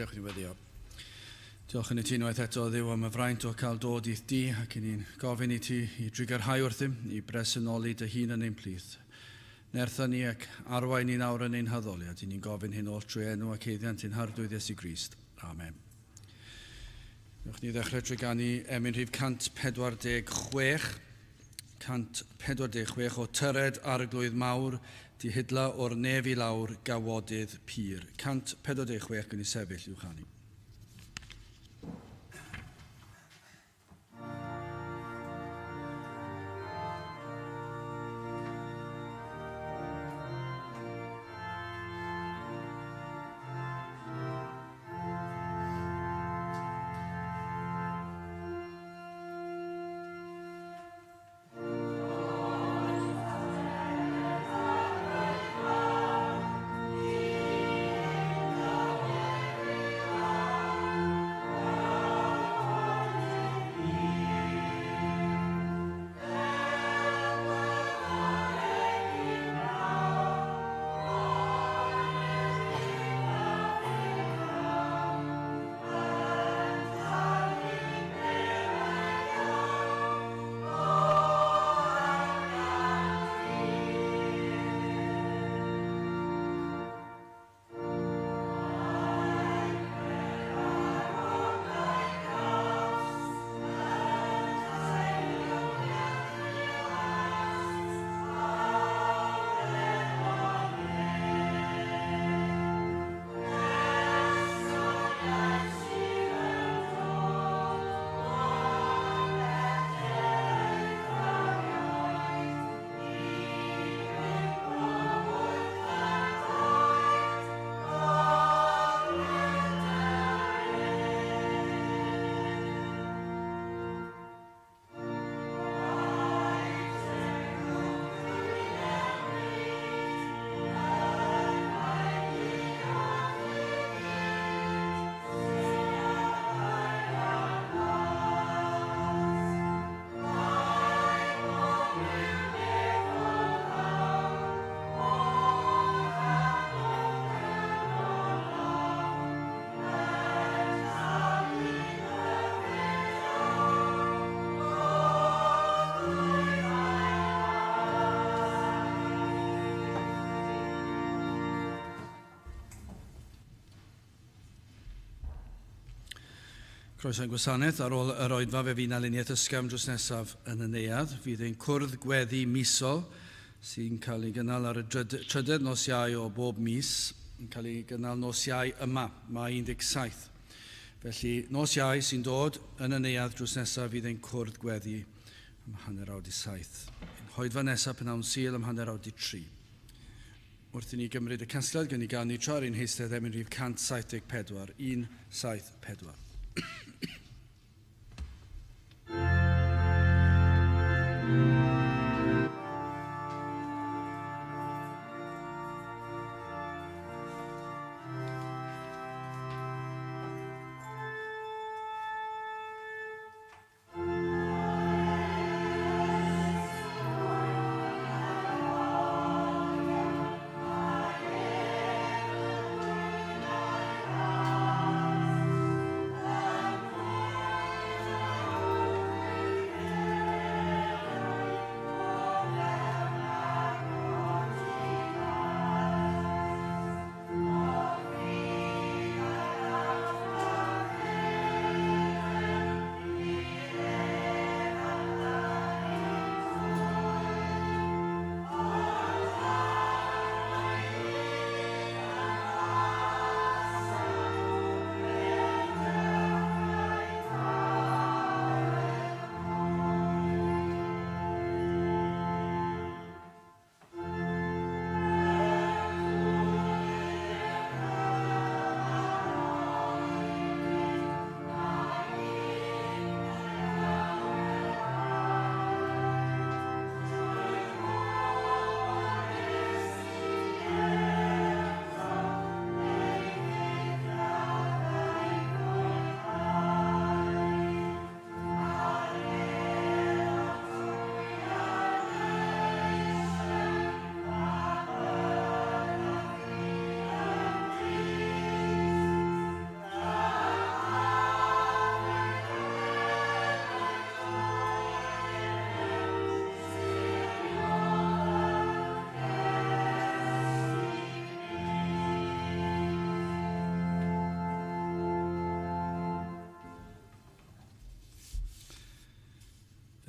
Gadewch i ni weddio. Diolch yn i ti unwaith eto, Dduw, am y fraint o cael dod i'th di, ac i ni'n gofyn i ti i drugarhau wrthym, i bresenoli dy hun yn ein plith. Nertha ni ac arwain ni nawr yn ein haddoliad. I ni'n gofyn hyn oll trwy enw ac eiddiant ein Harglwydd Iesu Grist. Amen. Newch ni ddechrau trwy ganu emyn rhif 146. 146 o Tyred Arglwydd Mawr, dihidla o'r nef i lawr, gawodydd pur. 146 gwn i sefyll i'w chanu. Croeso i'n gwasanaeth. Ar ôl yr oedfa fe fydd 'na luniaeth ysgafn drws nesaf yn y neuadd. Fydd ein cwrdd gweddi misol sy'n cael ei gynnal ar y trydedd nos Iau o bob mis yn cael ei gynnal nos Iau yma, Mai 17. Felly, nos Iau sy'n dod yn y neuadd drws nesaf fydd ein cwrdd gweddi am 6:30. Ein hoedfa nesaf p'nawn Sul am 2:30. Wrth i ni gymryd y casgliad, gawn ni ganu tra ar ein heistedd emyn rhif 174, 174.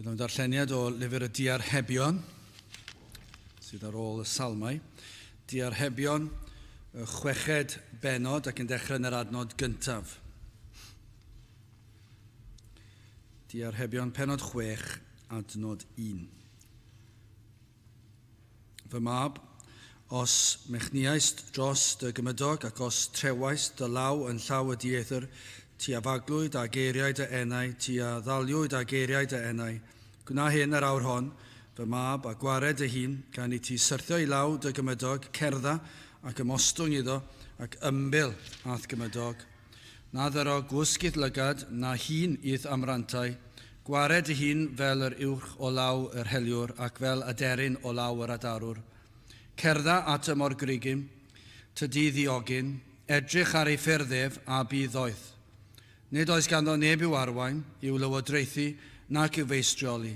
Bydd o'n darlleniad o lyfr y Diarhebion, sydd ar ôl y Salmau. Diarhebion, y chweched benod ac yn dechrau yn yr adnod gyntaf. Diarhebion, penod 6, adnod 1. Fy mab, os mechniaist dros dy gymydog ac os trewaist dy law yn llaw y dieithr, ti a faglwyd â geiriau dy enau, ti a ddaliwyd â geiriau dy enau. Gwna hyn yr awr hon, fy mab, a gwared dy hun, gan i ti syrthio i law dy gymydog, cerdda ac ymostwng iddo, ac ymbil a'th gymydog. Na ddyro gwsg i'th lygad, na hun i'th amrantau. Gwared dy hun fel yr uwch o law yr heliwr, ac fel aderyn o law yr adarwr. Cerdda at y morgrugyn, tydi ddiogyn, edrych ar ei ffyrdd ef, a bydd ddoeth. Nid oes ganddo neb i'w arwain, i'w lywodraethu, nac i'w feistrioli.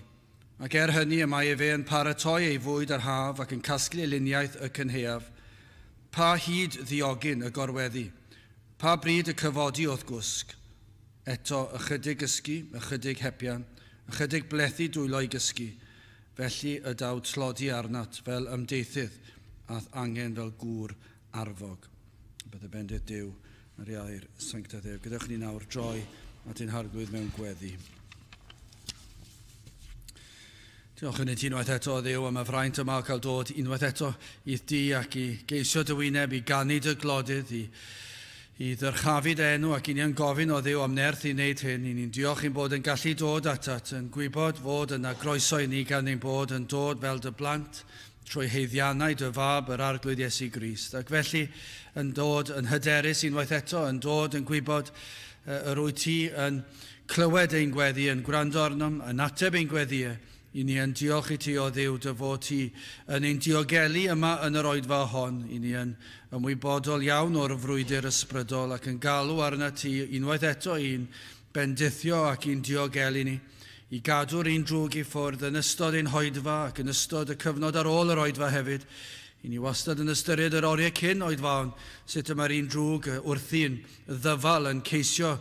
Ac er hynny y mae efe yn paratoi ei fwyd ar haf ac yn casglu ei luniaeth y cynhaeaf. Pa hyd ddiogyn y gorweddi? Pa bryd y cyfodi o'th gwsg? Eto, ychydig gysgu, ychydig hepian, ychydig blethu dwylo i gysgu. Felly y daw tlodi arnat fel ymdeithydd, a'th angen fel gŵr arfog. Bydde bendith Duw ar ei air sanctaidd ef. Gadewch ni nawr droi at ein Harglwydd mewn gweddi. Diolch yn i ti unwaith eto, Dduw, am y fraint yma o cael dod unwaith eto i'th di ac i geisio dy wyneb, i ganu dy glodydd, i, i ddyrchafu dy enw ac i ni yn gofyn o Dduw am nerth i wneud hyn. I ni'n diolch i'n bod yn gallu dod atat, yn gwybod fod yna groeso i ni gan ein bod yn dod fel dy blant trwy haeddiannau dy Fab, yr Arglwydd Iesu Grist, ac felly yn dod yn hyderus unwaith eto, yn dod yn gwybod yr wyt ti yn clywed ein gweddi, yn gwrando arnom, yn ateb ein gweddïau, i ni yn diolch i ti o Dduw dy fod ti yn ein diogelu yma yn yr oedfa hon, i ni yn ymwybodol iawn o'r frwydr ysbrydol ac yn galw arnat ti unwaith eto i'n bendithio ac i'n diogelu ni, i gadw'r un drwg i ffwrdd yn ystod ein hoedfa ac yn ystod y cyfnod ar ôl yr oedfa hefyd. I ni wastad yn ystyried yr oriau cyn oedfaon, sut y mae'r un drwg wrthi'n ddyfal yn ceisio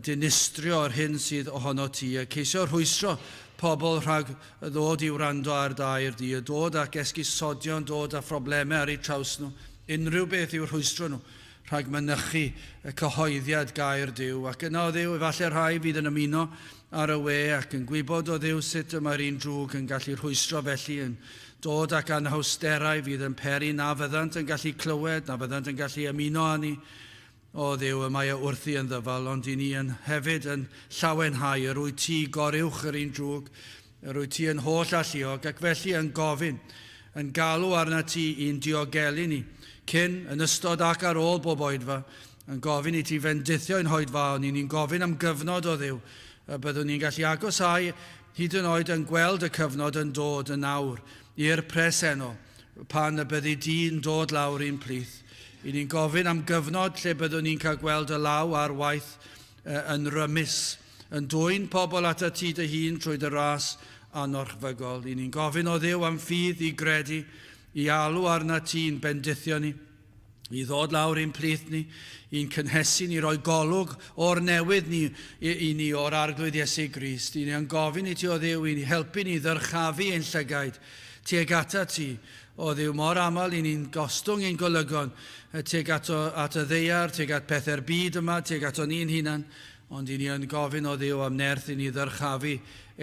dinistrio yr hyn sydd ohono ti, a ceisio rhwystro pobl rhag ddod i wrando ar dy air di, a dod ac esgusodion, dod â phroblemau ar eu traws nhw, unrhyw beth i'w rhwystro nhw rhag mynychu y cyhoeddiad gair Duw. Ac yna o Dduw, efallai rhai fydd yn ymuno ar y we ac yn gwybod o Dduw sut y mae'r un drwg yn gallu rhwystro felly yn dod ac anhawsterau fydd yn peri na fyddant yn gallu clywed, na fyddant yn gallu ymuno â ni. O Dduw, y mae e wrthi yn ddyfal, ond i ni yn hefyd yn llawenhau yr wyt ti goruwch yr un drwg, yr wyt ti yn holl alluog, ac felly yn gofyn, yn galw arnat ti i'n diogelu ni, cyn, yn ystod ac ar ôl bob oedfa, yn gofyn i ti fendithio ein hoedfaon ni, ni'n gofyn am gyfnod o Dduw, y byddwn ni'n gallu agosáu hyd yn oed yn gweld y cyfnod yn dod yn awr i'r presennol, pan y byddi di'n dod lawr i'n plith. I ni'n gofyn am gyfnod lle byddwn ni'n cael gweld y law ar waith yn rymus, yn dwyn pobl atat ti dy hun trwy dy ras anorchfygol. I ni'n gofyn o Dduw am ffydd i gredu, i alw arnat ti'n bendithio ni, i ddod lawr i'n plith ni, i'n cynhesu ni, roi golwg o'r newydd ni i, i ni o'r Arglwydd Iesu Grist. I ni yn gofyn i ti o Dduw i'n helpu ni ddyrchafu ein llygaid tuag atat ti, o Dduw, mor aml i ni'n gostwng ein golygon tuag ato, at y ddaear, tuag at pethau'r byd yma, tuag ato ni'n hunan, Ond i ni yn gofyn o Dduw am nerth i ni ddyrchafu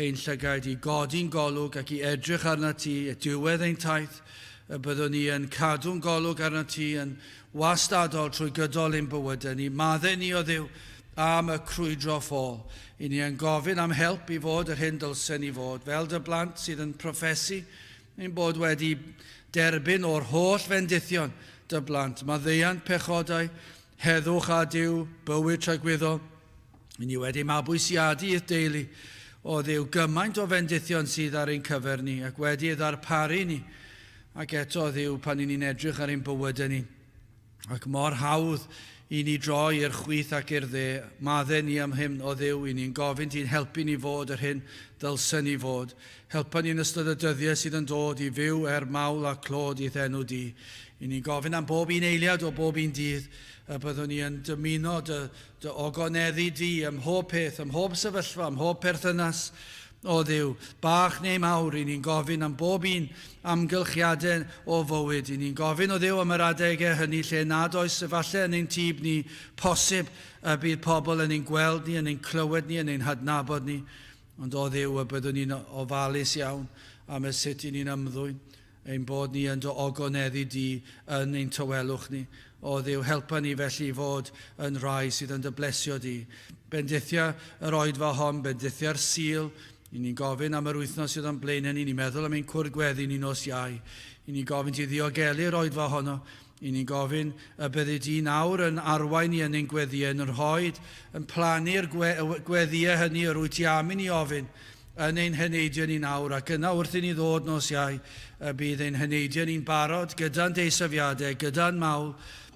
ein llygaid, i godi'n golwg ac i edrych arnat ti at diwedd ein taith, y byddwn ni yn cadw'n golwg arnat ti yn wastadol trwy gydol ein bywydau ni. Madde ni o Dduw am y crwydro ffôl. I ni yn gofyn am help i fod yr hyn dylsen ni fod, fel dy blant sydd yn proffesu ein bod wedi derbyn o'r holl fendithion dy blant. Maddeuant pechodau, Heddwch â Duw, bywyd tragwyddol. I ni wedi mabwysiadu i'th deulu, o Dduw, gymaint o fendithion sydd ar ein cyfer ni ac wedi ei ddarparu ni. Ac eto, Dduw, pan i ni'n edrych ar ein bywydau ni, ac mor hawdd i ni droi i'r chwith ac i'r dde, madde ni am hyn, o Dduw, i ni'n gofyn ti'n helpu ni fod yr hyn ddylsen ni fod. Helpa ni yn ystod y dyddiau sydd yn dod i fyw er mawl a clod i'th enw di. I ni'n gofyn am bob un eiliad o bob un dydd y byddwn ni yn dymuno dy, dy ogoneddu di ym mhob peth, ym mhob sefyllfa, ym mhob perthynas. O Dduw, bach neu mawr, i ni'n gofyn am bob un amgylchiadau o fywyd. I ni'n gofyn o Dduw am yr adegau hynny lle nad oes efallai yn ein tyb ni posib y bydd pobl yn ein gweld ni, yn ein clywed ni, yn ein hadnabod ni. Ond o Dduw, y byddwn ni'n ofalus iawn am y sut i ni'n ymddwyn, ein bod ni yn dy ogoneddu di yn ein tawelwch ni. O Dduw, helpa ni felly i fod yn rhai sydd yn dy blesio di. Bendithia yr oedfa hon, bendithia'r Sul. I ni'n gofyn am yr wythnos sydd o'n blaenau ni, ni'n meddwl am ein cwrdd gweddi ni nos Iau. I ni'n gofyn ti ddiogelu'r oedfa honno. I ni'n gofyn y byddi di nawr yn arwain ni yn ein gweddïau, yn rhoi, yn plannu'r gweddïau hynny yr wyt ti am i ni ofyn yn ein heneidiau ni nawr, ac yna wrth i ni ddod nos Iau, y bydd ein heneidiau ni'n barod gyda'n deisyfiadau, gyda'n mawl,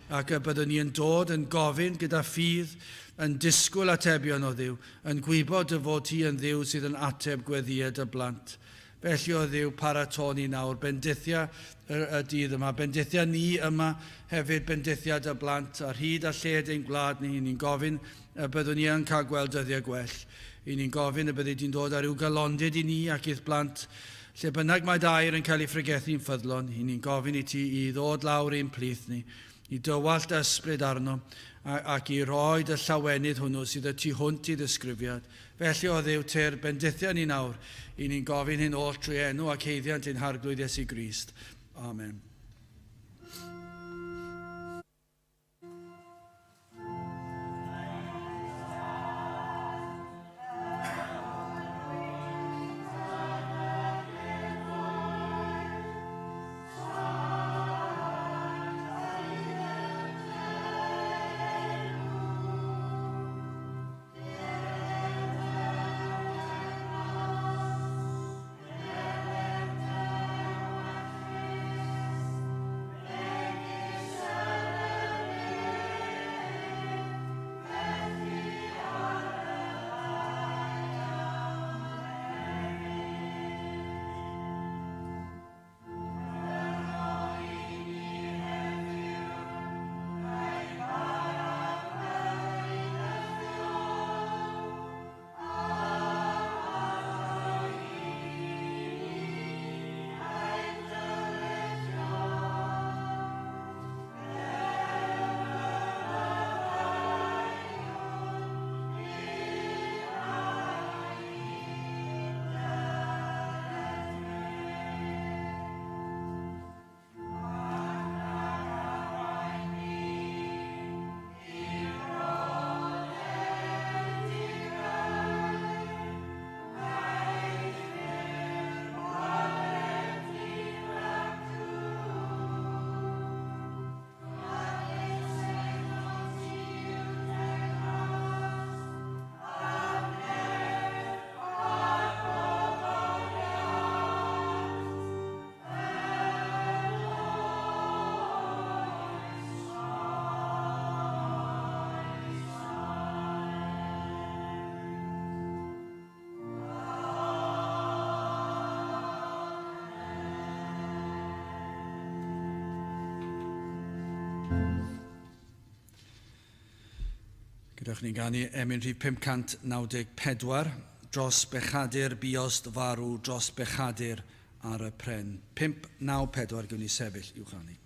ac y byddwn ni yn dod yn gofyn gyda ffydd, yn disgwyl atebion o Dduw, yn gwybod dy fod ti yn Dduw sydd yn ateb gweddïau dy blant. Felly, o Dduw, paratô ni nawr, bendithia y dydd yma, bendithia ni yma hefyd, bendithia dy blant ar hyd a lled ein gwlad ni. Ni'n gofyn y byddwn ni yn cael gweld dyddiau gwell. I ni'n gofyn y byddi di'n dod â rhyw galondid i ni ac i'th blant, lle bynnag mae dy air yn cael ei phregethu'n ffyddlon. I ni'n gofyn i ti i ddod lawr ein plith ni, i dywallt dy ysbryd arno, ac i roi dy llawenydd hwnnw sydd y tu hwnt i ddisgrifiad. Felly, o Dduw, tyr, bendithia ni nawr. I ni'n gofyn hyn oll trwy enw ac haeddiant ein Harglwydd Iesu Grist. Amen. Gadewch ni'n ganu emyn rhif 594, dros bechadur buost farw, dros bechadur ar y pren. 594, gewn ni sefyll i'w chanu.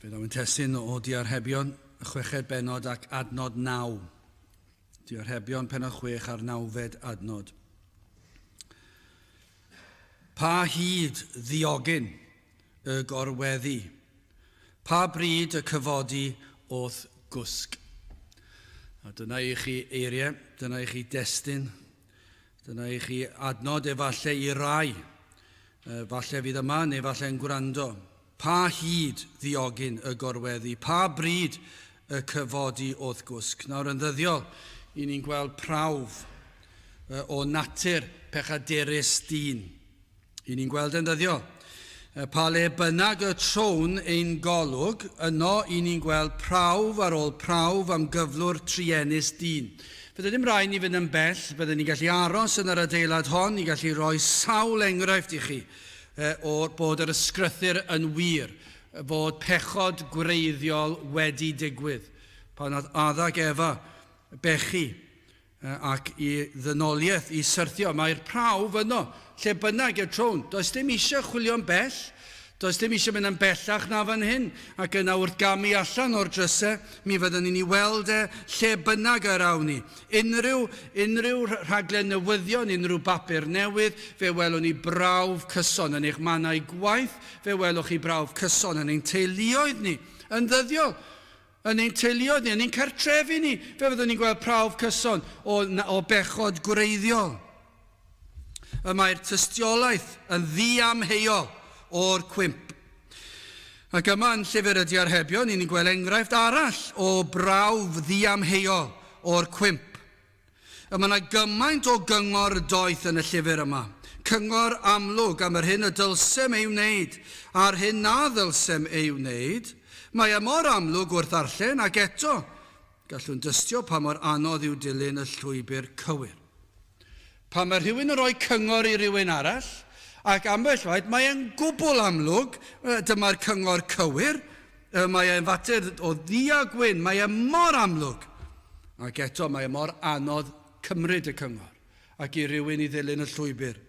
Fe ddaw ein testun o Diarhebion, y chweched bennod ac adnod 9. Diarhebion pennod 6 a'r nawfed adnod. Pa hyd ddiogyn y gorweddi? Pa bryd y cyfodi o'th gwsg? A dyna i chi eiriau, dyna i chi destun, dyna i chi adnod efallai i rai. Falle fydd yma neu falle yn gwrando. Pa hyd ddiogyn y gorweddi? Pa bryd y cyfodi o'th gwsg? Nawr yn ddyddiol, i ni'n gweld prawf o natur pechadurus dyn. I ni'n gweld yn ddyddiol. Pa le bynnag y trown ein golwg, yno i ni'n gweld prawf ar ôl prawf am gyflwr truenus dyn. Fydde ddim rhaid ni fynd yn bell, bydden ni'n gallu aros yn yr adeilad hon i gallu rhoi sawl enghraifft i chi o'r bod yr ysgrythur yn wir, fod pechod gwreiddiol wedi digwydd pan oedd Adda ac Efa bechu ac i ddynoliaeth i syrthio. Mae'r prawf yno, lle bynnag y trown. Does dim eisiau chwilio'n bell, does dim eisiau mynd yn bellach na fan hyn. Ac yna wrth gamu allan o'r drysau, mi fyddwn ni'n ei weld e lle bynnag yr awn ni. Unrhyw, unrhyw rhaglen newyddion, unrhyw bapur newydd, fe welwn ni brawf cyson yn eich mannau gwaith, fe welwch chi brawf cyson yn ein teuluoedd ni, yn ddyddiol, yn ein teuluoedd ni, yn ein cartrefi ni, fe fyddwn ni'n gweld prawf cyson o, o bechod gwreiddiol. Y mae'r tystiolaeth yn ddiamheuol o'r cwymp. Ac yma yn Llyfr y Diarhebion, ni'n gweld enghraifft arall o brawf ddiamheuol o'r cwymp. Y mae yna gymaint o gyngor doeth yn y llyfr yma. Cyngor amlwg am yr hyn y dylsem ei wneud a'r hyn na ddylsem ei wneud. Mae e mor amlwg wrth ddarllen ac eto, gallwn dystio pa mor anodd yw dilyn y llwybr cywir. Pan mae rhywun yn rhoi cyngor i rywun arall, ac ambell waith mae e'n gwbl amlwg, dyma'r cyngor cywir, mae e'n fater o ddu a gwyn, mae e mor amlwg. Ac eto mae e mor anodd cymryd y cyngor ac i rywun i ddilyn y llwybr.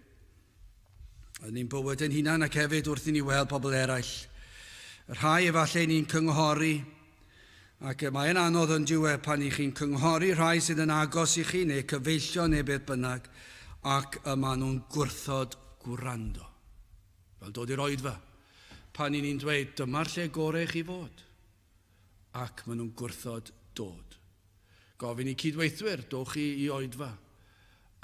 Yn ein bywyd ein hunan ac hefyd wrth i ni weld pobl eraill. Y rhai efallai ni'n cynghori, ac mae'n anodd yn diwe pan i chi'n cynghori rhai sydd yn agos i chi neu cyfeillion neu beth bynnag, ac y maen nhw'n gwrthod gwrando. Fel dod i'r oedfa. Pan i ni'n dweud, dyma'r lle gorau i chi fod. Ac maen nhw'n gwrthod dod. Gofyn i cydweithwyr, dowch chi i oedfa.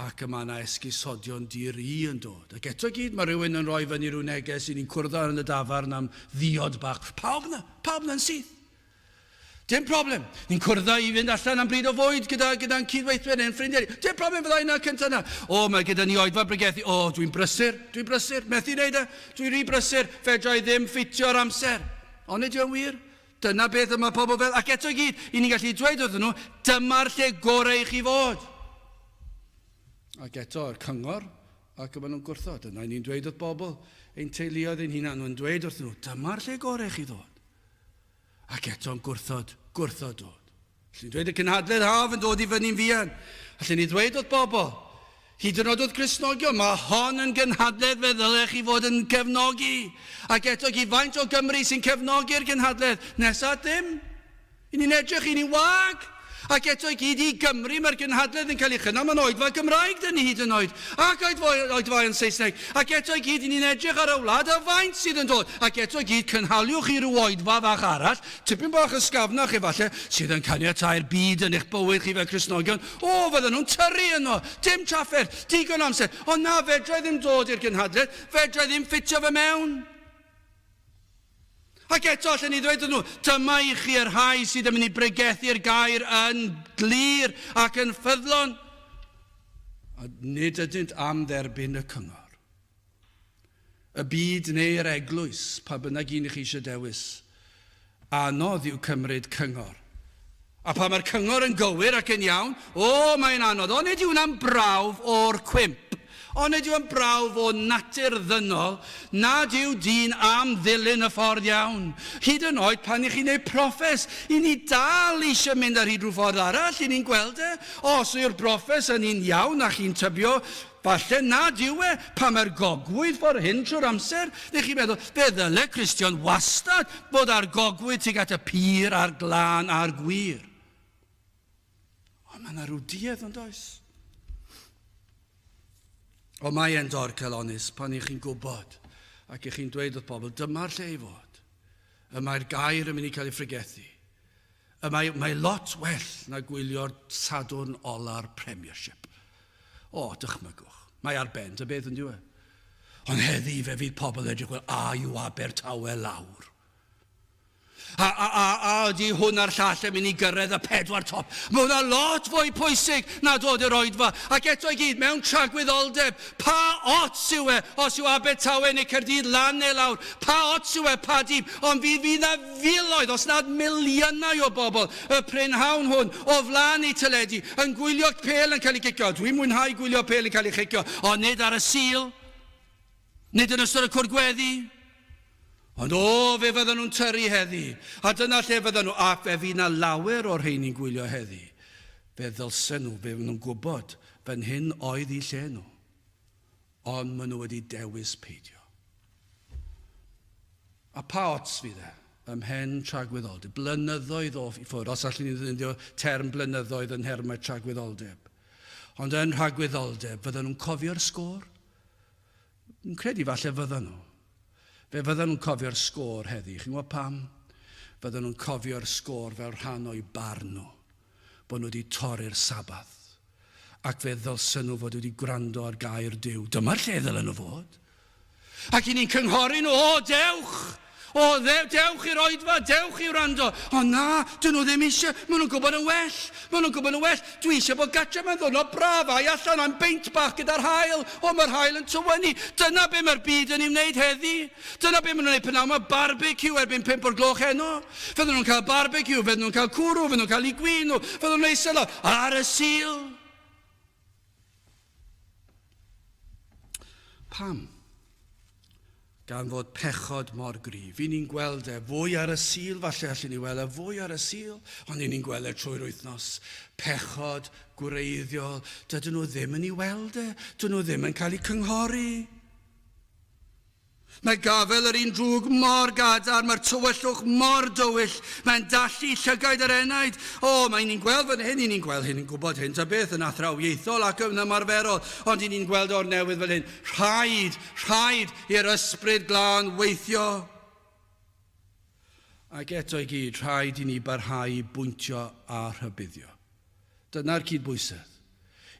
Ac y mae yna esgusodion di-ri yn dod. Ac eto i gyd mae rhywun yn rhoi fyny rhyw neges i ni'n cwrdd ar yn y dafarn am ddiod bach. Pawb na, pawb na'n syth. Dim problem. Ni'n cwrdd i fynd allan am bryd o fwyd gyda, gyda'n cydweithwyr neu'n ffrindiau. Dim problem, fydda i yna cyntaf yna. O, mae gyda ni oedfa bregethu. O, dwi'n brysur, dwi'n brysur, methu wneud e. Dwi'n rhy brysur, fedra i ddim ffitio'r amser. Onid yw'n wir? Dyna beth y mae pobl fel, ac eto i gyd, i ni'n gallu dweud wrthyn nhw, dyma'r lle gorau i chi fod. Ac eto, yr cyngor, ac y maen nhw'n gwrthod. Dyna i ni'n dweud wrth bobl, ein teuluoedd ein hunain, nhw'n dweud wrthyn nhw, dyma'r lle gorau i chi ddod. Ac eto'n gwrthod, gwrthod dod. Allen ni ddweud y cynhadledd haf yn dod i fyny'n fuan. Allen ni ddweud wrth bobl, hyd yn oed wrth Gristnogion, mae hon yn gynhadledd fe ddylech chi fod yn cefnogi. Ac eto gyd faint o Gymry sy'n cefnogi'r gynhadledd nesaf? Dim. I ni'n edrych, i ni'n wag. Ac eto i gyd i Gymru mae'r gynhadledd yn cael ei chynnal, mae'n oedfa Gymraeg dyn ni hyd yn oed, ac oedfa yn Saesneg. Ac eto i gyd i ni'n edrych ar y wlad a faint sydd yn dod. Ac eto i gyd cynhaliwch chi rhyw oedfa fach arall, Tipyn bach ysgafnach efallai, sydd yn caniatáu'r byd yn eich bywyd chi fel Cristnogion. O, fydden nhw'n tyrru yno! Dim trafferth, digon o amser. Ond na, fedra i ddim dod i'r gynhadledd, fedra i ddim ffitio fe mewn. Ac eto, allen ni ddweud wrthyn nhw, dyma i chi y rhai sydd yn mynd i bregethu'r gair yn glir ac yn ffyddlon. A nid ydynt am dderbyn y cyngor. Y byd neu'r eglwys, pa bynnag un i chi eisiau dewis. Anodd yw cymryd cyngor. A pan mae'r cyngor yn gywir ac yn iawn, o, mae'n anodd. Onid yw hwnna'n brawf o'r cwymp? Onid yw yn brawf o natur ddynol nad yw dyn am ddilyn y ffordd iawn? Hyd yn oed pan i chi'n gwneud proffes, i ni dal eisiau mynd ar hyd rhyw ffordd arall, i ni'n gweld e. Os yw'r broffes yn un iawn a chi'n tybio, Falle nad yw e pan mae'r gogwydd ffordd hyn trwy'r amser. Neu chi'n meddwl, fe ddyle Cristion wastad fod ar gogwydd tuag at y pur a'r glân a'r gwir. Ond mae yna rhyw duedd yn does? Ond mae e'n dorcalonnus pan y'ch chi'n gwybod ac y'ch chi'n dweud wrth bobl, dyma'r lle i fod. Y mae'r gair yn mynd i cael ei phregethu. Y mae, mae lot well na gwylio'r Sadwrn ola'r Premiership. O, dychmygwch. Mae ar ben ta beth yn diwe. Ond heddi fe fydd pobl edrych wel, a yw Abertawe lawr? A, a, a, a ydy hwn a'r llall yn mynd i gyrraedd y pedwar top? Mae hwnna lot fwy pwysig na dod i'r oedfa. Ac eto i gyd, mewn tragwyddoldeb, pa ots yw e os yw Abertawe neu Caerdydd lan neu lawr? Pa ots yw e pa dîm? Ond fydd fydd na filoedd, os nad miliynau o bobl y prynhawn hwn o flaen eu teledu yn gwylio pêl yn cael ei gicio. Dwi'n mwynhau gwylio pêl yn cael ei chicio, ond nid ar y Sul. Nid yn ystod y cwrdd gweddi. Ond o, fe fyddan nhw'n tyrru heddi. A dyna lle fyddan nhw, ac fe fydd 'na lawer o'r rheini'n gwylio heddi. Fe ddylsen nhw, fe fydden nhw'n gwybod, fan hyn oedd eu lle nhw. Ond maen nhw wedi dewis peidio. A pa ots fydd e ym mhen tragwyddoldeb? Blynyddoedd o i ffwrdd, os allwn ni ddefnyddio term blynyddoedd yn nhermau tragwyddoldeb. Ond yn rhagwyddoldeb, fyddan nhw'n cofio'r sgôr? Dwi'n credu falle fyddan nhw. Fe fyddan nhw'n cofio'r sgôr heddi. Chi'n gwybod pam? Fyddan nhw'n cofio'r sgôr fel rhan o'u barn nhw, bod nhw wedi torri'r Sabath. Ac fe ddylsen nhw fod wedi gwrando ar gair Duw. Dyma'r lle ddylen nhw fod. Ac i ni'n cynghori nhw, o, dewch! O, dewch i'r oedfa, dewch i wrando. Ond na, dyn nhw ddim eisiau. Maen nhw'n gwybod yn well. Maen nhw'n gwybod yn well. Dwi eisiau bod gatre, mae'n ddwrnod braf. Ai allan am beint bach gyda'r haul. O, mae'r haul yn tywynnu. Dyna be mae'r byd yn ei wneud heddi. Dyna be maen nhw'n wneud p'nawn 'ma, barbeciw erbyn pump o'r gloch heno. Fydden nhw'n cael barbeciw, fydden nhw'n cael cwrw, fydden nhw'n cael eu gwin nhw, fydden nhw'n eistedd lawr ar y Sul. Pam? Gan fod pechod mor gryf. I ni'n gweld e fwy ar y Sul, falle allen ni weld e fwy ar y Sul, ond i ni'n gweld e trwy'r wythnos. Pechod gwreiddiol, dydyn nhw ddim yn ei weld e, dyn nhw ddim yn cael eu cynghori. Mae gafael yr un drwg mor gadarn, mae'r tywyllwch mor dywyll, mae'n dallu llygaid yr enaid. O, mae ni'n gweld fan hyn, i ni'n gweld hyn, yn gwybod hyn ta beth, yn athrawiaethol ac yn ymarferol, ond i ni'n gweld o'r newydd fel hyn. Rhaid, rhaid i'r Ysbryd Glân weithio. Ac eto i gyd, rhaid i ni barhau i bwyntio a rhybuddio. Dyna'r cydbwysedd.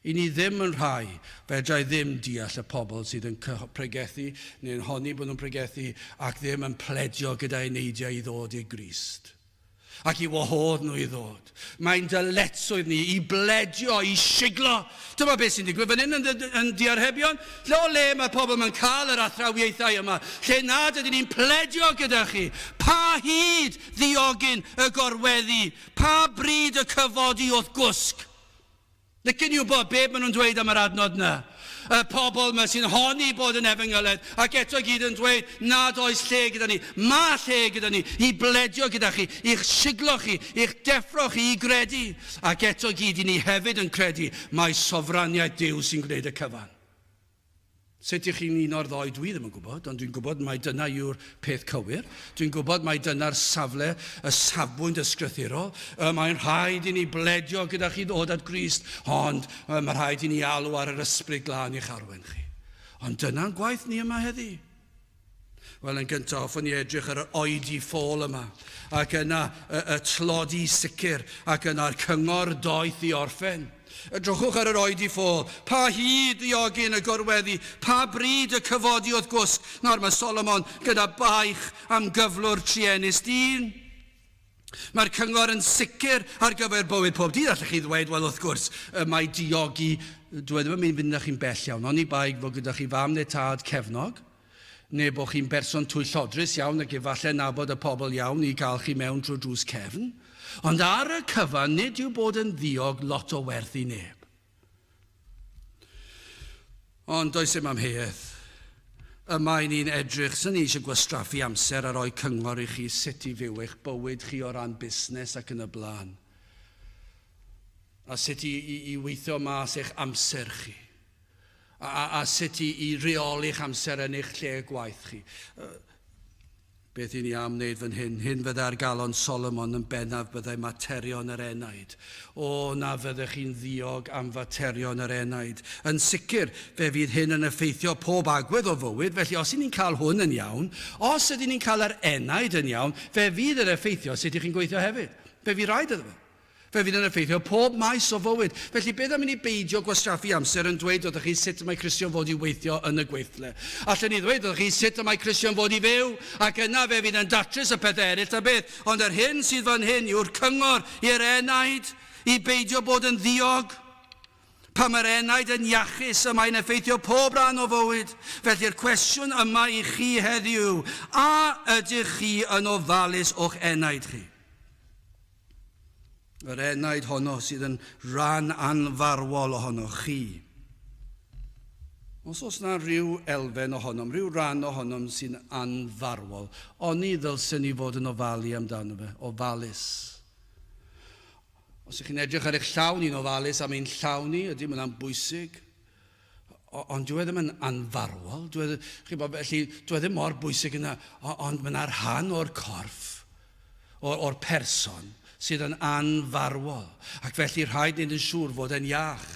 I ni ddim yn rhai, fedra i ddim deall y pobl sydd yn pregethu neu'n honni bod nhw'n pregethu ac ddim yn pledio gyda eneidiau i ddod i Grist ac i wahodd nhw i ddod. Mae'n dyletswydd ni i bledio, i siglo. Dyma beth sy'n digwydd fan hyn yn, yn diarhebion. Lle o le mae pobl yn cael yr athrawiaethau yma, lle nad ydyn ni'n pledio gyda chi. Pa hyd ddiogyn y gorweddi Pa bryd y cyfodi o'th gwsg? Licen i wybod be maen nhw'n dweud am yr adnod 'na. Y pobl 'ma sy'n honni bod yn efengyledd ac eto i gyd yn dweud nad oes lle gyda ni. Mae lle gyda ni i bledio gyda chi, i'ch siglo chi, i'ch deffro chi i gredu. Ac eto i gyd, i ni hefyd yn credu mai sofraniaeth Duw sy'n gwneud y cyfan. Sut ych chi'n un o'r ddou dwi ddim yn gwybod, ond dwi'n gwybod mai dyna yw'r peth cywir. Dwi'n gwybod mai dyna'r safle, y safbwynt ysgrythurol. Y mae'n rhaid i ni bledio gyda chi ddod at Grist, ond mae rhaid i ni alw ar yr Ysbryd Glân i'ch arwain chi. Ond dyna'n gwaith ni yma heddi. Wel, yn gyntaf, hoffwn i edrych ar yr oedi ffôl yma, ac yna y, y tlodi sicr, ac yna'r cyngor doeth i orffen. Edrychwch ar yr oedi ffôl. Pa hyd ddiogyn y gorweddi, pa bryd y cyfodi o'th gwsg. Nawr mae Solomon gyda baich am gyflwr truenus dyn. Mae'r cyngor yn sicr ar gyfer bywyd pob dydd. Allech chi ddweud, wel, wrth gwrs, mae diogi, dwi e ddim yn mynd i fynd â chi'n bell iawn, oni bai fod gyda chi fam neu tad cefnog, neu bod chi'n berson twyllodrus iawn ac efallai nabod y pobl iawn i gael chi mewn drwy drws cefn. Ond ar y cyfan, nid yw bod yn ddiog lot o werth i neb. Ond does dim amheuaeth. Y mae ni'n edrych, sy'n ni eisiau gwastraffu amser a rhoi cyngor i chi sut i fyw eich bywyd chi o ran busnes ac yn y blaen. A sut i, i, i weithio mas eich amser chi. A, a, a sut i, i reoli'ch amser yn eich lle gwaith chi. Beth i ni am wneud fan hyn? Hyn fyddai'r galon Solomon yn bennaf byddai materion yr enaid. O, na fyddech chi'n ddiog am faterion yr enaid. Yn sicr, fe fydd hyn yn effeithio pob agwedd o fywyd, felly os y'n ni'n cael hwn yn iawn, os ydyn ni'n cael yr enaid yn iawn, fe fydd yn effeithio sut y'ch chi'n gweithio hefyd. Fe fydd rhaid iddo fe. Fe fydd yn effeithio pob maes o fywyd. Felly beth am i ni beidio gwastraffu amser yn dweud wrthych chi sut mae Cristion fod i weithio yn y gweithle? Allen ni ddweud wrthych chi sut y mae Cristion fod i fyw, ac yna fe fydd yn datrys y pethau eraill ta beth. Ond yr hyn sydd fan hyn yw'r cyngor i'r enaid i beidio bod yn ddiog. Pan mae'r enaid yn iachus, y mae'n effeithio pob rhan o fywyd. Felly'r cwestiwn yma i chi heddiw yw, a ydych chi yn ofalus o'ch enaid chi? Yr enaid honno sydd yn rhan anfarwol ohonoch chi. Os oes na rhyw elfen ohonom, rhyw ran ohonom sy'n anfarwol, oni ddylsen ni fod yn ofalu amdano fe, ofalus. Os ych chi'n edrych ar eich llaw ni'n ofalus am ein llaw ni, ydy, mae'n bwysig. Ond dyw e ddim yn anfarwol, dyw e, chi bod, felly, dyw e ddim mor bwysig yna, ond mae yna rhan o'r corff, o'r, or person, sydd yn anfarwol, ac felly rhaid wneud yn siŵr fod e'n iach.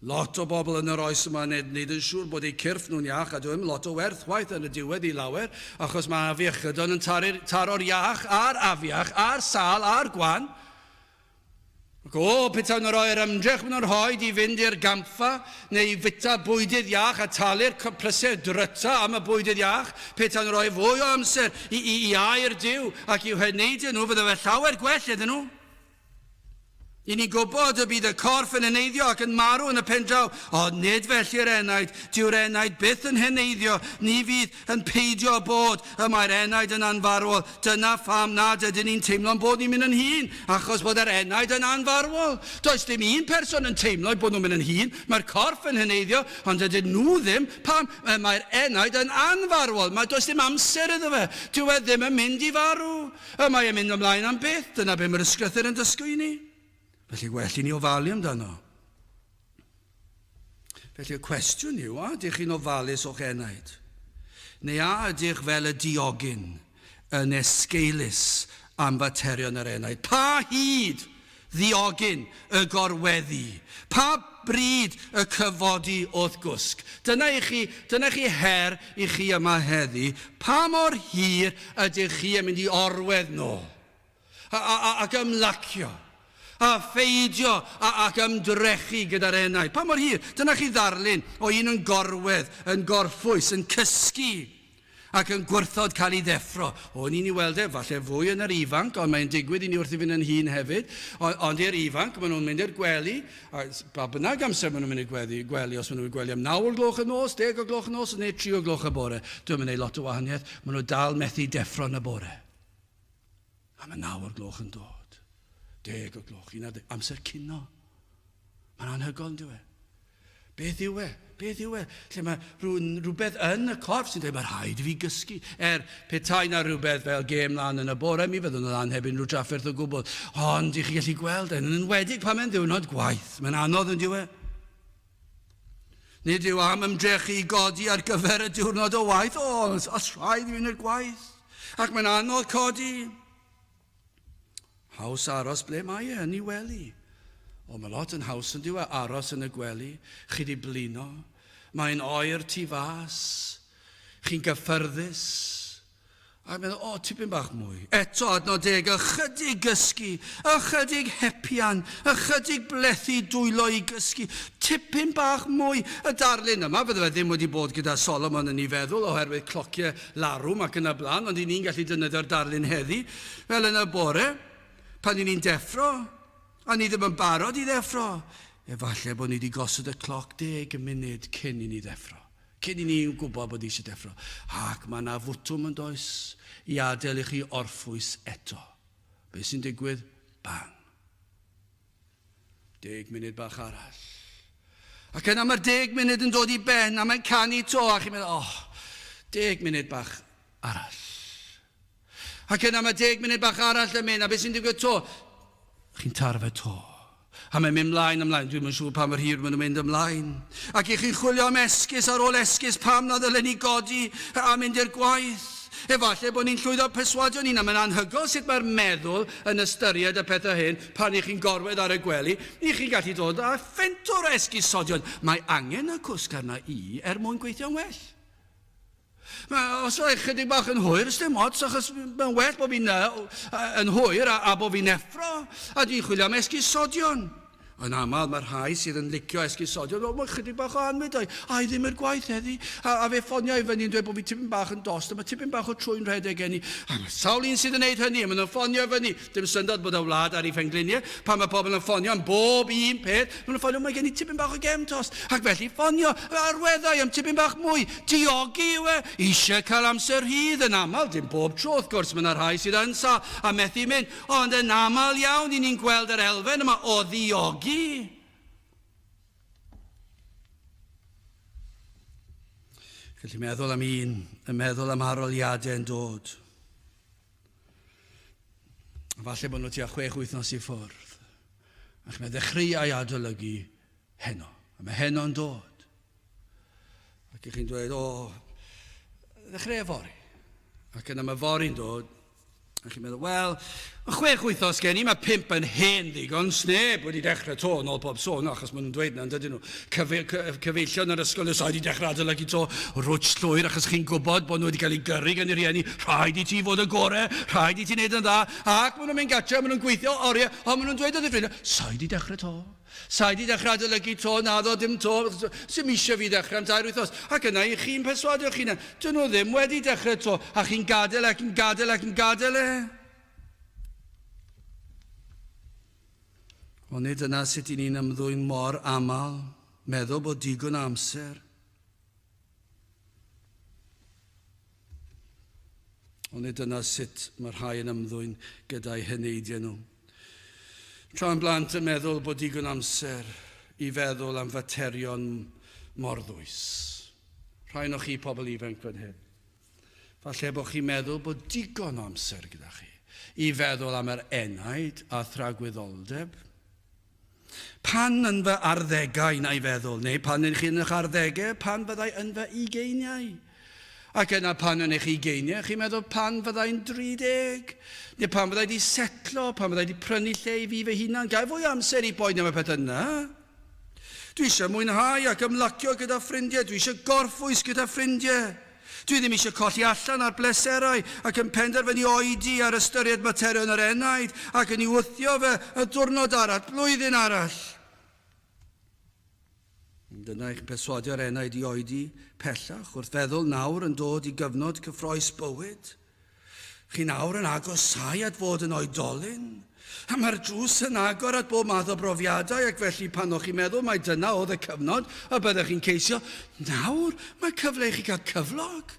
Lot o bobl yn yr oes yma yn wneud yn siŵr bod eu cyrff nhw'n iach, a dyw e ddim lot o werth chwaith yn y diwedd i lawer, achos mae afiechydon yn taro'r iach a'r afiach a'r sâl a'r gwan. Ac o, petawn nhw'n rhoi'r ymdrech maen nhw'n rhoi i fynd i'r gampfa neu i fwyta bwydydd iach a talu'r prysau dryta am y bwydydd iach, petawn nhw'n rhoi fwy o amser i, i, i air Duw ac i'w heneidio nhw, fydde fe llawer gwell iddyn nhw. I ni'n gwybod y bydd y corff yn heneiddio ac yn marw yn y pen draw, ond nid felly'r enaid. Dyw'r enaid byth yn heneiddio, ni fydd yn peidio â bod, y mae'r enaid yn anfarwol. Dyna pham nad ydyn ni'n teimlo'n bod ni'n mynd yn hŷn, achos bod yr enaid yn anfarwol. Does dim un person yn teimlo eu bod nhw'n mynd yn hŷn. Mae'r corff yn heneiddio, ond dydyn nhw ddim. Pam? Y mae'r enaid yn anfarwol. Mae, does dim amser iddo fe. Dyw e ddim yn mynd i farw. Y mae e'n mynd ymlaen am byth. Dyna be mae'r Ysgrythur yn dysgu i ni. Felly gwell i ni ofalu amdano. Felly y cwestiwn yw, a ydych chi'n ofalus o'ch enaid? Neu a ydych fel y diogyn yn esgeulus am faterion yr enaid? Pa hyd ddiogyn y gorweddi? Pa bryd y cyfodi o'th gwsg? Dyna i chi, dyna chi her i chi yma heddi. Pa mor hir ydych chi yn mynd i orwedd nôl? a, a, ac ymlacio, a pheidio a, ac ymdrechu gyda'r enaid. Pa mor hir? Dyna chi ddarlun o un yn gorwedd, yn gorffwys, yn cysgu, ac yn gwrthod cael ei ddeffro. O'n i'n ei weld e, falle fwy yn yr ifanc, ond mae'n digwydd i ni wrth i fynd yn hŷn hefyd. Ond, ond i'r ifanc, maen nhw'n mynd i'r gwely, a ba bynnag amser maen nhw'n mynd i'r gwely, gwely, os maen nhw'n gwely am 9 o'r gloch y nos, 10 o'r gloch y nos, neu 3 o'r gloch y bore. Dwi'n mynd lot o wahaniaeth. Maen nhw dal methu deffro yn y bore. A mae naw o'r gloch yn dod. Deg o'r gloch, un ar ddeg, amser cino. Mae'n anhygoel, yn dyw e? Beth yw e? Beth yw e? Lle mae rhywbeth yn y corff sy'n dweud, mae rhaid i fi gysgu. Er, petai na rhywbeth fel gêm lan yn y bore, mi fyddwn yn lan heb unrhyw drafferth o gwbl. Ond i chi gallu gweld, yn enwedig pan mae'n ddiwrnod gwaith, mae'n anodd yn dyw e? Nid yw am ymdrechu i godi ar gyfer y diwrnod o waith. O, os rhaid i fynd i'r gwaith. Ac mae'n anodd codi. Haws aros ble mae e, yn ei wely. O, mae lot yn haws yn dyw e, aros yn y gwely. Chi di blino. Mae'n oer tu fas. Chi'n gyffyrddus. A meddwl, o, tipyn bach mwy. Eto, adnod deg, ychydig gysgu, ychydig hepian, ychydig blethu dwylo i gysgu, tipyn bach mwy. Y darlun yma, fydde fe ddim wedi bod gyda Solomon yn ei feddwl oherwydd clociau larwm ac yn y blaen, ond i ni'n gallu defnyddio'r darlun heddi, fel yn y bore, pan i ni'n deffro, a ni ddim yn barod i ddeffro, efallai bod ni wedi gosod y cloc deg munud cyn i ni ddeffro. Cyn i ni gwybod bod eisiau deffro. Ac mae yna fwtwm yn does i adael i chi orffwys eto. Be sy'n digwydd? Bang. Deg munud bach arall. Ac yna mae'r deg munud yn dod i ben a mae'n canu to a chi'n meddwl, oh, deg munud bach arall. Ac yna mae deg munud bach arall yn mynd a beth sy'n digwydd to? Chi'n taro fe to. A mae'n mynd mlaen ymlaen, dwi'm yn siŵr pa mor hir maen nhw'n mynd ymlaen. Ac i chi'n chwilio am esgus ar ôl esgus pam na ddylen ni godi a mynd i'r gwaith. Efallai bod ni'n llwyddo perswadio ni'n mae'n anhygoel sut mae'r meddwl yn ystyried y pethau hyn pan i chi'n gorwedd ar y gwely. I chi'n gallu dod â phentwr o esgusodion. Mae angen y cwsg arna i er mwyn gweithio'n well. Mae, os oedd chydig bach yn hwyr, dim ots, achos mae'n well bod fi'n yn hwyr a, a bod fi'n effro, a dwi'n chwilio am esgusodion. Yn aml, mae rhai sydd yn licio esgusodion, o, mae chydig bach o anwyd, a, a i ddim i'r gwaith heddi, a, a fe ffonio i fyny yn dweud bod fi tipyn bach yn dost, a mae tipyn bach o trwy'n rhedeg gen i. A mae sawl un sydd yn neud hynny, a maen nhw'n ffonio i fyny. Dim syndod bod y wlad ar ei phengliniau, pan mae pobl yn ffonio am bob un peth, maen nhw'n ffonio, mae gen i tipyn bach o gefn tost, ac felly ffonio arweddau am tipyn bach mwy. Diogi yw e, eisiau cael amser rhydd yn aml, dim bob tro wrth gwrs, mae yna rhai sydd yn sâl a methu mynd, ond yn aml iawn i ni'n gweld yr elfen yma o ddiogi. Gallu meddwl am un, yn meddwl am aroliadau yn dod. Falle bod nhw tua chwech wythnos i ffwrdd. Ac mae ddechreuau adolygu heno. A mae heno'n dod. Ac ych chi'n dweud, o, ddechrau fory. Ac yna mae fory'n dod, a chi'n meddwl, wel, mae chwech wythnos gen i, mae pump yn hen ddigon, sneb wedi dechrau to, yn ôl pob sôn, achos maen nhw'n dweud na, dydyn nhw. Cyfe, cyfeillion yr ysgol, os wedi dechrau adolygu to, rwtsh llwyr, achos chi'n gwybod bod nhw wedi cael eu gyrru gan eu rhieni, rhaid i ti fod y gore, rhaid i ti wneud yn dda, ac maen nhw'n mynd gatre, maen nhw'n gweithio oriau, ond maen nhw'n dweud wrth eu ffrindiau, sa i wedi dechrau to. Sa i 'di dechrau adolygu 'to, naddo, dim 'to, 'sim eisiau fi ddechrau am dair wythnos. Ac yna i chi'n perswadio'ch hunan, dyn nhw ddim wedi dechrau 'to, a chi'n gadael ac yn gadael ac yn gadael e. Onid dyna sut i ni'n ymddwyn mor aml, meddwl bod digon o amser? Onid dyna sut mae rhai yn ymddwyn gyda'u heneidiau nhw? Tra'n blant yn meddwl bod digon amser i feddwl am faterion mor ddwys. Rhai o chi pobl ifanc fan hyn. Falle bod chi'n meddwl bod digon o amser gyda chi i feddwl am yr enaid a thragwyddoldeb. Pan yn fy arddegau, na i feddwl, neu pan yn chi yn eich arddegau, pan fyddai yn fy ugeiniau. Ac yna pan yn eich ugeiniau, chi'n meddwl pan fyddai'n 30, neu pan fyddai wedi setlo, pan fyddai wedi prynu lle i fi fy hunan, gael fwy o amser i boeni am y pethau yna. Dwi eisiau mwynhau ac ymlacio gyda ffrindiau, dwi eisiau gorffwys gyda ffrindiau. Dwi ddim eisiau colli allan ar bleserau ac yn penderfynu oedi ar ystyried materion yr enaid ac yn ei wthio fe y diwrnod arall, blwyddyn arall. Dyna eich perswadio'r enaid i oedi pellach wrth feddwl nawr yn dod i gyfnod cyffroes bywyd. Chi nawr yn agosáu at fod yn oedolyn. A mae'r drws yn agor at bob math o brofiadau ac felly pan o'ch chi'n meddwl mai dyna oedd y cyfnod y byddech chi'n ceisio, nawr mae cyfle i chi gael cyflog.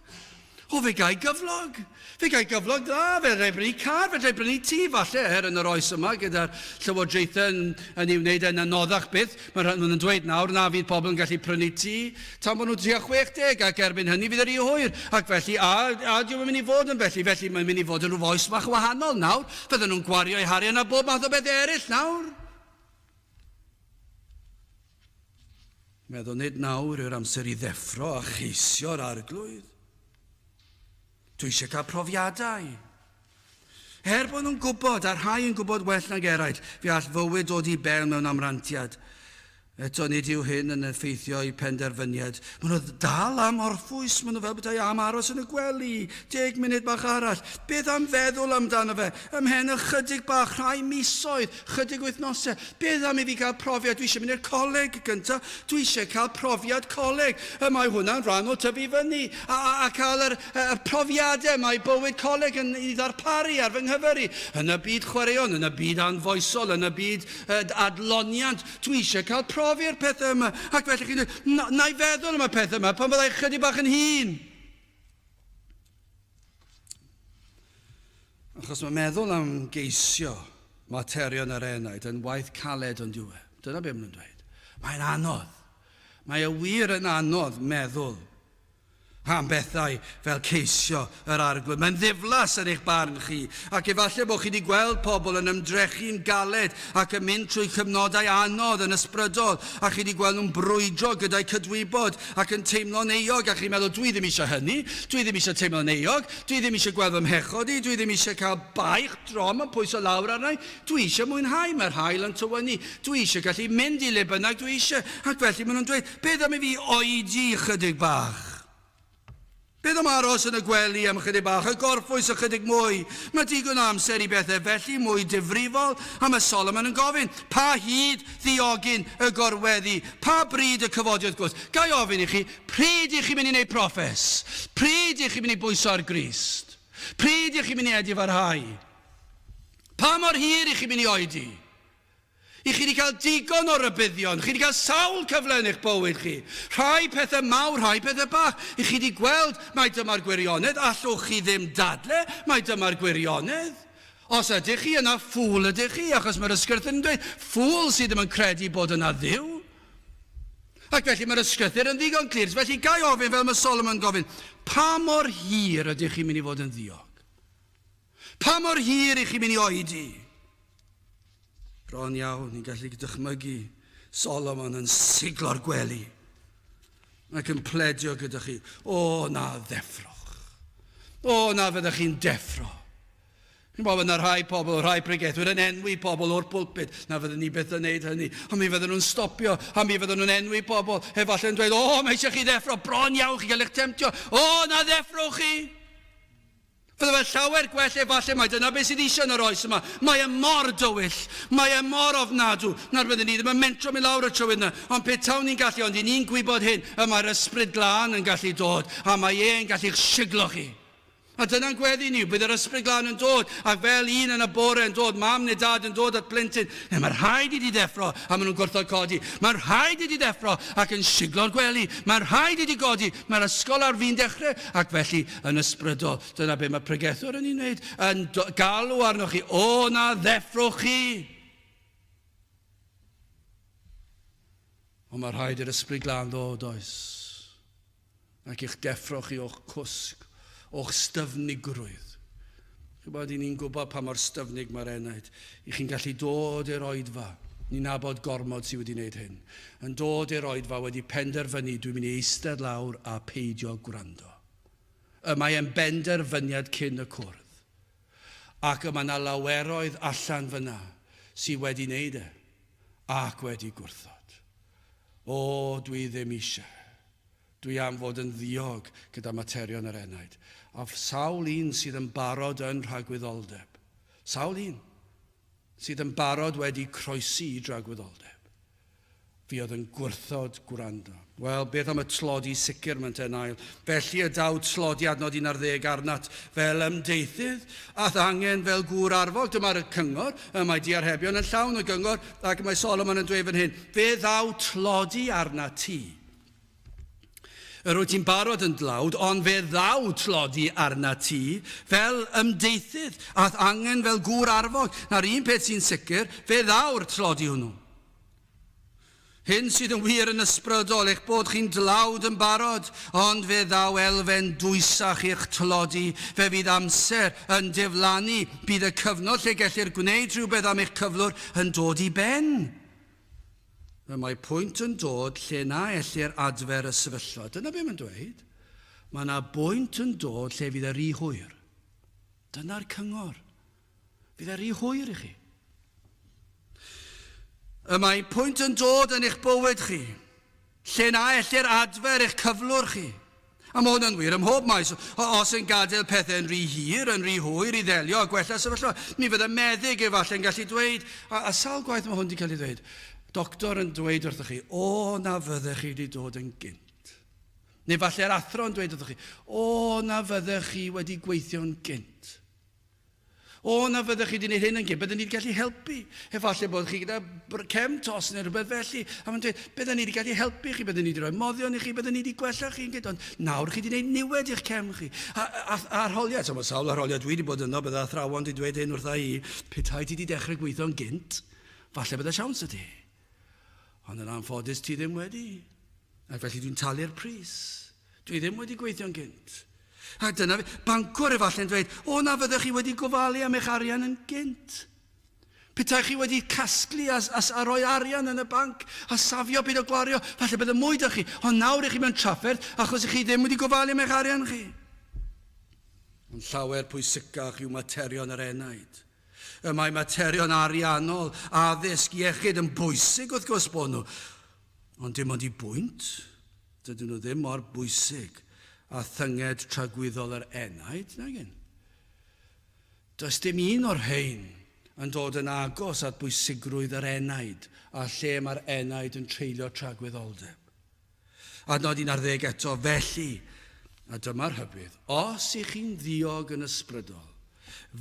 O, fe gai gyflog. Fe gai gyflog dda, fe rai brynu car, fe rai brynu tŷ, falle, er yn yr oes yma gyda'r llywodraethau yn, yn ei wneud e'n anoddach byth. Mae rhan nhw'n dweud nawr na fydd pobl yn gallu prynu tŷ tan bod nhw tua 60 ac erbyn hynny fydd yr rhy hwyr. Ac felly, a, a diw'm yn mynd i fod yn felly, felly mae'n mynd i fod yn rhyw oes fach wahanol nawr. Fydden nhw'n gwario eu harian ar bob math o bethau eraill nawr. Meddwl nid nawr yw'r amser i ddeffro a cheisio'r arglwydd. Dwi eisiau cael profiadau. Er bod nhw'n gwybod, a rhai yn gwybod well nag eraill, fe all fywyd dod i ben mewn amrantiad. Eto nid yw hyn yn effeithio eu penderfyniad. Maen nhw dal am orffwys, maen nhw fel petai am aros yn y gwely, deg munud bach arall. Beth am feddwl amdano fe? Ymhen ychydig bach, rhai misoedd, chydig wythnosau. Beth am i fi gael profiad? Dwi eisiau mynd i'r coleg gyntaf. Dwi eisiau cael profiad coleg. Y mae hwnna'n rhan o tyfu fyny a, a, a cael yr, y profiadau mae bywyd coleg yn ei ddarparu ar fy nghyfer i. Yn y byd chwaraeon, yn y byd anfoesol, yn y byd adloniant, Dwi eisiau cael profi'r pethau yma. Ac felly chi'n dweud, na, na i feddwl am y pethau yma pan fyddai chydig bach yn hŷn. Achos mae meddwl am geisio materion yr enaid yn waith caled ond yw e. Dyna beth maen nhw'n dweud. Mae'n anodd. Mae e wir yn anodd meddwl. Am bethau fel ceisio yr Arglwydd. Mae'n ddiflas yn eich barn chi, ac efallai bod chi wedi gweld pobl yn ymdrechu'n galed ac yn mynd trwy cyfnodau anodd yn ysbrydol, a chi wedi gweld nhw'n brwydro gyda'u cydwybod ac yn teimlo'n euog, a chi'n meddwl, dwi ddim eisiau hynny, dwi ddim eisiau teimlo'n euog, dwi ddim eisiau gweld fy mhechod i, dwi ddim eisiau cael baich drom yn pwyso lawr arna i, dwi eisiau mwynhau, mae'r haul yn tywynnu, dwi eisiau gallu mynd i le bynnag dwi eisiau, ac felly maen nhw'n dweud, Beth am i fi oedi chydig bach? Beth am aros yn y gwely am ychydig bach a gorffwys ychydig mwy? Mae digon o amser i bethau felly mwy difrifol, a mae Solomon yn gofyn, pa hyd ddiogyn y gorweddi? Pa bryd y cyfodi wrth gwrs? Ga i ofyn i chi, pryd i chi'n mynd i wneud proffes? Pryd i chi'n mynd i bwyso ar Grist? Pryd i chi'n mynd i edifarhau? Pa mor hir i chi'n mynd i oedi? I chi wedi cael digon o rybuddion, chi wedi cael sawl cyfle yn eich bywyd chi. Rhai pethau mawr, rhai pethau bach. I chi wedi gweld mai dyma'r gwirionedd, allwch chi ddim dadle mai dyma'r gwirionedd. Os ydych chi, yna ffŵl ydych chi, achos mae'r Ysgrythur yn dweud, ffŵl sydd ddim yn credu bod yna Dduw. Ac felly mae'r Ysgrythur yn ddigon clir. Felly ga i ofyn, fel mae Solomon yn gofyn, pa mor hir ydych chi'n mynd i fod yn ddiog? Pa mor hir i chi'n mynd i oedi? Bron iawn, ni'n gallu dychmygu Solomon yn siglo'r gwely ac yn pledio gyda chi. O, na ddeffrwch. O, na fyddech chi'n deffro. Chi'n bod yna rhai pobl, rhai pregethwyr yn enwi pobl o'r pulpit. Na fydden ni byth yn neud hynny. Ond mi fydden nhw'n stopio, a mi fydden nhw'n enwi pobl. Efallai yn dweud, o, mae eisiau chi ddeffro, bron iawn chi gael eich temtio. O, na ddeffrwch chi. Fydde fe llawer gwell efallai mai dyna beth sydd eisiau yn yr oes yma. Mae e mor dywyll, mae e mor ofnadw, na'r byddwn ni ddim yn mentro mynd lawr y trywydd yna. Ond petawn ni'n gallu, ond i ni'n gwybod hyn, y mae'r Ysbryd Glân yn gallu dod, a mae e'n gallu'ch siglo chi. A dyna'n gweddi ni, bydd yr Ysbryd Glân yn dod, ac fel un yn y bore yn dod, mam neu dad yn dod at blentyn, neu mae rhaid i di ddeffro, a maen nhw'n gwrthod codi. Mae'n rhaid i di ddeffro ac yn siglo'r gwely. Mae'n rhaid i di godi. Mae'r ysgol ar fin dechrau, ac felly yn ysbrydol. Dyna be mae pregethwr yn ei wneud, yn galw arnoch chi, o na ddeffrwch chi! Ond mae rhaid i'r Ysbryd Glân ddod, oes, ac i'ch deffro chi o'ch cwsg, o'ch styfnigrwydd. Chybod, i ni'n gwybod pa mor styfnig mae'r enaid. I chi'n gallu dod i'r oedfa. Ni'n nabod gormod sydd wedi gwneud hyn. Yn dod i'r oedfa wedi penderfynu dwi'n mynd i eistedd lawr a peidio gwrando. Y mae e'n benderfyniad cyn y cwrdd. Ac y mae 'na laweroedd allan fyna sydd wedi wneud e, ac wedi gwrthod. O, dwi ddim eisiau. Dwi am fod yn ddiog gyda materion yr enaid. A sawl un sydd yn barod yn rhagwyddoldeb. Sawl un sydd yn barod wedi croesi i dragwyddoldeb. Fi oedd yn gwrthod gwrando. Wel, beth am y tlodi sicr, mynte Nail? Felly y daw tlodi adnod 11 arnat fel ymdeithydd, a'th angen fel gŵr arfog. Dyma'r cyngor, y mae diarhebion yn llawn o gyngor, ac mae Solomon yn dweud fan hyn, fe ddaw tlodi arnat ti. Yr wyt ti'n barod yn dlawd, ond fe ddaw tlodi arnat ti fel ymdeithydd, a'th angen fel gŵr arfog. Na'r un peth sy'n sicr, fe ddaw'r tlodi hwnnw. Hyn sydd yn wir yn ysbrydol, eich bod chi'n dlawd yn barod, ond fe ddaw elfen dwysach i'ch tlodi. Fe fydd amser yn diflannu, bydd y cyfnod lle gellir gwneud rhywbeth am eich cyflwr yn dod i ben. Y mae pwynt yn dod lle na ellir adfer y sefyllfa. Dyna be mae'n dweud. Mae yna bwynt yn dod lle fydd e rhy hwyr. Dyna'r cyngor. Fydd e rhy hwyr i chi. Y mae pwynt yn dod yn eich bywyd chi, lle na ellir adfer eich cyflwr chi. A mae hwn yn wir ym mhob maes. Os yn gadael pethau yn rhy hir, yn rhy hwyr i ddelio a gwella sefyllfa, mi fydde meddyg efallai yn gallu dweud, a, a sawl gwaith mae hwn wedi cael ei ddweud, doctor yn dweud wrthych chi, o na fyddech chi wedi dod yn gynt. Neu falle'r athro yn dweud wrthych chi, o na fyddech chi wedi gweithio'n gynt. O, na fyddech chi wedi gwneud hyn yn gynt, byddwn ni wedi gallu helpu. Efallai bod chi gyda cefn tos neu rhywbeth felly. A mae'n dweud, byddwn ni wedi gallu helpu chi, byddwn ni wedi rhoi moddion i chi, byddwn ni wedi gwella chi yn gynt, ond nawr chi wedi gwneud niwed i'ch cefn chi. A, a, a arholiad, so mae sawl arholiad dwi wedi bod yno, bydde athrawon wedi dweud hyn wrtha i, petai ti wedi dechrau gweithio'n gynt, falle bydde siawns 'da ti. Ond yn anffodus ti ddim wedi. Ac felly dwi'n talu'r pris. Dwi ddim wedi gweithio'n gynt. A dyna fi, bancwr efallai'n dweud, o na fyddech chi wedi gofalu am eich arian yn gynt. Petai chi wedi casglu a, a, a rhoi arian yn y banc a safio byd o gwario, falle bydde mwy da chi. Ond nawr i chi mewn trafferth achos i chi ddim wedi gofalu am eich arian chi. Ond llawer pwysicach yw materion yr enaid. Y mae materion ariannol, addysg, iechyd yn bwysig wrth gwrs bod nhw. Ond dim ond i bwynt, dydyn nhw ddim mor bwysig a thynged tragwyddol yr enaid, nag yn? Does dim un o'r rhain yn dod yn agos at bwysigrwydd yr enaid a lle mae'r enaid yn treulio tragwyddoldeb. Adnod 11 eto, felly, a dyma'r rhybudd, os ych chi'n ddiog yn ysbrydol,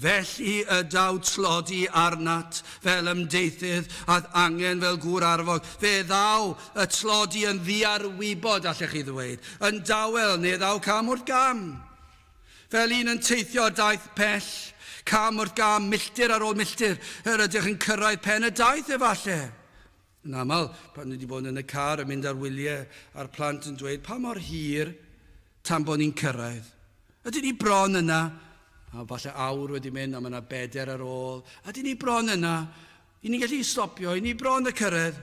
felly y daw tlodi arnat fel ymdeithydd a'th angen fel gŵr arfog. Fe ddaw y tlodi yn ddiarwybod, allech chi ddweud, yn dawel, neu ddaw cam wrth gam. Fel un yn teithio ar daith pell, cam wrth gam, milltir ar ôl milltir, yr ydych yn cyrraedd pen y daith efallai. Yn aml, pan ni wedi bod yn y car yn mynd ar wyliau a'r plant yn dweud pa mor hir tan bod ni'n cyrraedd. Ydyn ni bron yna? A falle awr wedi mynd a mae yna beder ar ôl. Ydyn ni bron yna? I ni'n gallu stopio, i ni bron y cyrraedd.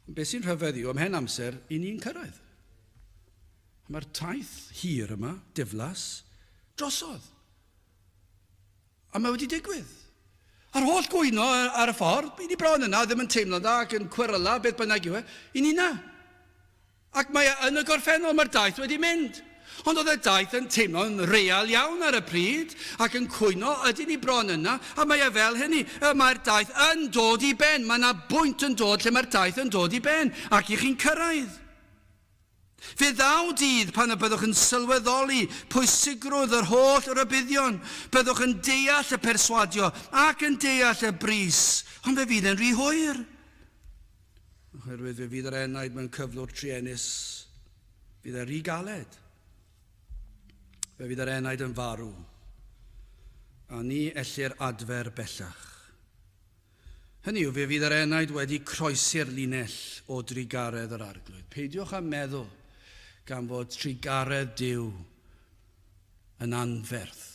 Ond beth sy'n rhyfedd yw, ymhen amser, i ni'n cyrraedd. Mae'r taith hir yma, diflas, drosodd. A mae wedi digwydd. A'r holl gwyno ar y ffordd, i ni bron yna, ddim yn teimlo'n dda ac yn cweryla, beth bynnag yw e, i ni yna. Ac mae e yn y gorffennol, mae'r daith wedi mynd. Ond oedd y daith yn teimlo'n real iawn ar y pryd, ac yn cwyno, ydyn ni bron yna, a mae e fel hynny, mae'r daith yn dod i ben, mae yna bwynt yn dod lle mae'r daith yn dod i ben, ac i chi'n cyrraedd. Fe ddaw dydd pan y byddwch yn sylweddoli pwysigrwydd yr holl rybuddion, byddwch yn deall y perswadio ac yn deall y brys, ond fe fydd yn rhy hwyr. Oherwydd fe fydd yr enaid mewn cyflwr truenus, fydd e rhy galed. Fe fydd yr enaid yn farw, a ni ellir adfer bellach. Hynny yw, fe fydd yr enaid wedi croesi'r linell o drugaredd yr Arglwydd. Peidiwch â meddwl gan fod trugaredd Duw yn anferth,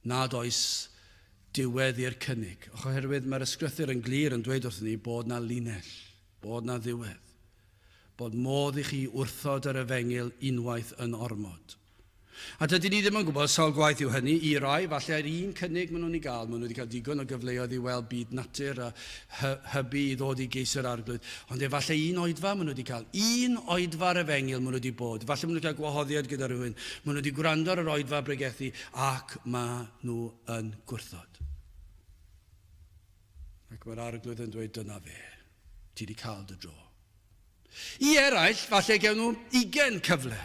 nad oes diwedd i'r cynnig, oherwydd mae'r Ysgrythur yn glir yn dweud wrthyn ni bod 'na linell, bod 'na ddiwedd, bod modd i chi wrthod yr efengyl unwaith yn ormod. A dydyn ni ddim yn gwybod sawl gwaith yw hynny, i rai, falle yr un cynnig maen nhw'n ei gael, maen nhw wedi cael digon o gyfleoedd i weld byd natur a hybu i ddod i geisio'r Arglwydd, ond efallai un oedfa maen nhw wedi cael, un oedfa'r efengyl maen nhw wedi bod, falle maen nhw wedi cael gwahoddiad gyda rhywun, maen nhw wedi gwrando ar yr oedfa bregethu ac maen nhw yn gwrthod. Ac mae'r Arglwydd yn dweud dyna fe, ti wedi cael dy dro. I eraill, falle gewn nhw ugain cyfle.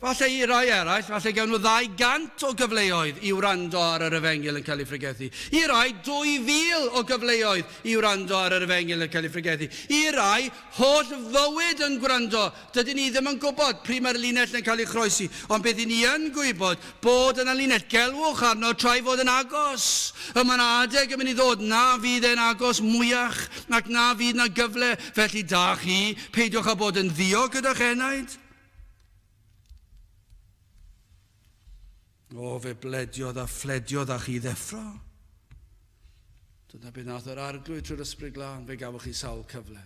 Falle i rai eraill, falle gewn nhw 200 o gyfleoedd i wrando ar yr efengyl yn cael ei phregethu. I rai, 2,000 o gyfleoedd i wrando ar yr efengyl yn cael ei phregethu. I rai, holl fywyd yn gwrando. Dydyn ni ddim yn gwybod pryd mae'r linell yn cael ei chroesi, ond beth i ni yn gwybod, bod yna linell. Gelwch arno tra'i fod yn agos. Y mae yna adeg yn mynd i ddod na fydd e'n agos mwyach, ac na fydd na gyfle. Felly da chi, peidiwch â bod yn ddiog gyda'ch enaid. O, fe blediodd a phlediodd â chi ddeffro. Dyna beth nath yr Arglwydd trwy'r Ysbryd Glân, fe gafoch chi sawl cyfle.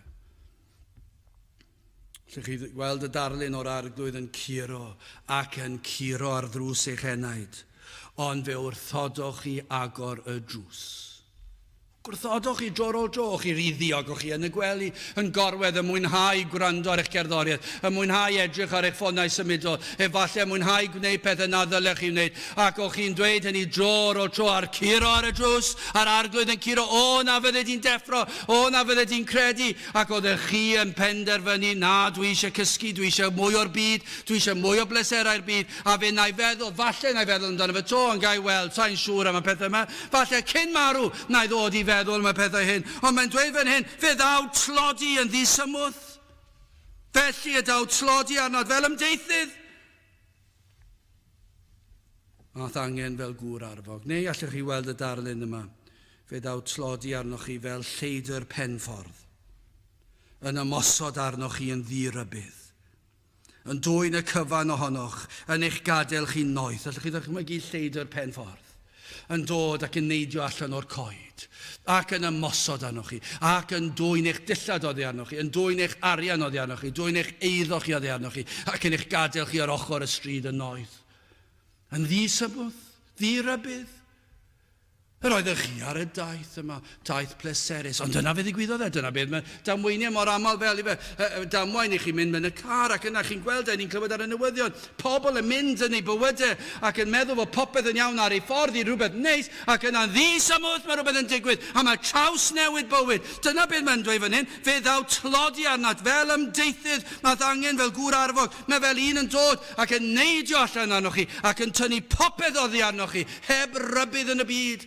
Lle chi weld y darlun o'r Arglwydd yn curo ac yn curo ar ddrws eich enaid, ond fe wrthodoch chi agor y drws. Gwrthodoch chi dro ar ôl tro, o'ch chi rhy ddiog, o'ch chi yn y gwely, yn gorwedd, yn mwynhau gwrando ar eich cerddoriaeth, yn mwynhau edrych ar eich ffonau symudol, efallai yn mwynhau gwneud pethau na ddylech chi wneud, ac o'ch chi'n dweud hynny dro ar ôl tro, a'r curo ar y drws, a'r Arglwydd yn curo, o na fydde di'n deffro, o na fydde di'n credu, ac oeddech chi yn penderfynu, na, dwi eisiau cysgu, dwi eisiau mwy o'r byd, dwi eisiau mwy o bleserau'r byd, A fe wna i feddwl, falle wna i feddwl amdano fe 'to, ond ga i weld, sa i'n siŵr am y pethau yma. Falle cyn marw wna i ddod i feddwl am y pethau hyn. Ond mae'n dweud fan hyn, fe ddaw tlodi yn ddisymwth. Felly y daw tlodi arnat fel ymdeithydd. A'th angen fel gŵr arfog. Neu allwch chi weld y darlun yma? Fe ddaw tlodi arnoch chi fel lleidr penffordd, yn ymosod arnoch chi yn ddi-rybudd. Yn dwyn y cyfan ohonoch, yn eich gadael chi'n noeth. Allwch chi ddychmygu lleidr pen ffordd? Yn dod ac yn neidio allan o'r coed, ac yn ymosod arnoch chi, ac yn dwyn eich dillad oddi arnoch chi, yn dwyn eich arian oddi arnoch chi, dwyn eich eiddo chi oddi arnoch chi, ac yn eich gadael chi ar ochr y stryd yn noeth. Yn ddi-symwth, ddi-rybudd. Yr oeddech chi ar y daith yma, daith pleserus, ond dyna fe ddigwyddodd e, dyna beth mae damweiniau mor aml fel i fe, damwain i chi mynd mewn y car ac yna chi'n gweld e, ni'n clywed ar y newyddion, pobl yn mynd yn eu bywydau ac yn meddwl fod popeth yn iawn ar ei ffordd i rhywbeth neis ac yna'n ddi-symwth mae rhywbeth yn digwydd a mae trawsnewid bywyd. Dyna beth mae'n dweud fan hyn, fe ddaw tlodi arnat fel ymdeithydd, mae'th angen fel gŵr arfog, mae fel un yn dod ac yn neidio allan arnoch chi ac yn tynnu popeth oddi arnoch chi Heb rybudd yn y byd.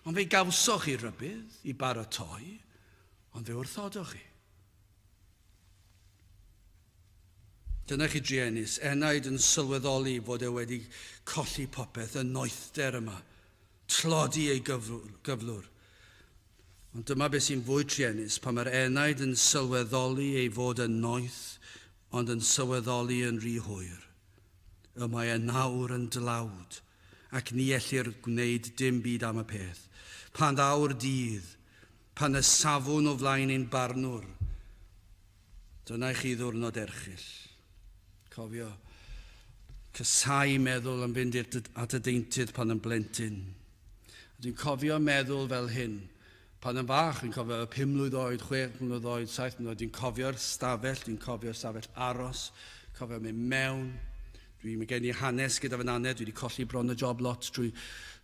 Ond fe gawsoch chi rybudd i baratoi, ond fe wrthodoch chi. Dyna chi druenus, enaid yn sylweddoli fod e wedi colli popeth, y noethder yma, tlodi ei gyflwr. Ond dyma beth sy'n fwy truenus, pan mae'r enaid yn sylweddoli ei fod yn noeth, ond yn sylweddoli yn rhy hwyr. Y mae e nawr yn dlawd, ac ni ellir gwneud dim byd am y peth. Pan ddaw'r dydd, pan y safwn o flaen ein barnwr, dyna i chi ddiwrnod erchyll. Cofio, casau meddwl am fynd at y deintydd pan yn blentyn. Dwi'n cofio meddwl fel hyn, pan yn fach, dwi'n cofio 5 mlwydd oed, 6 mlwydd oed, 7 mlwydd oed, dwi'n cofio'r stafell, dwi'n cofio'r stafell aros, cofio mynd mewn. Dwi, mae gen i hanes gyda fy nannedd, dwi wedi colli bron y job lot trwy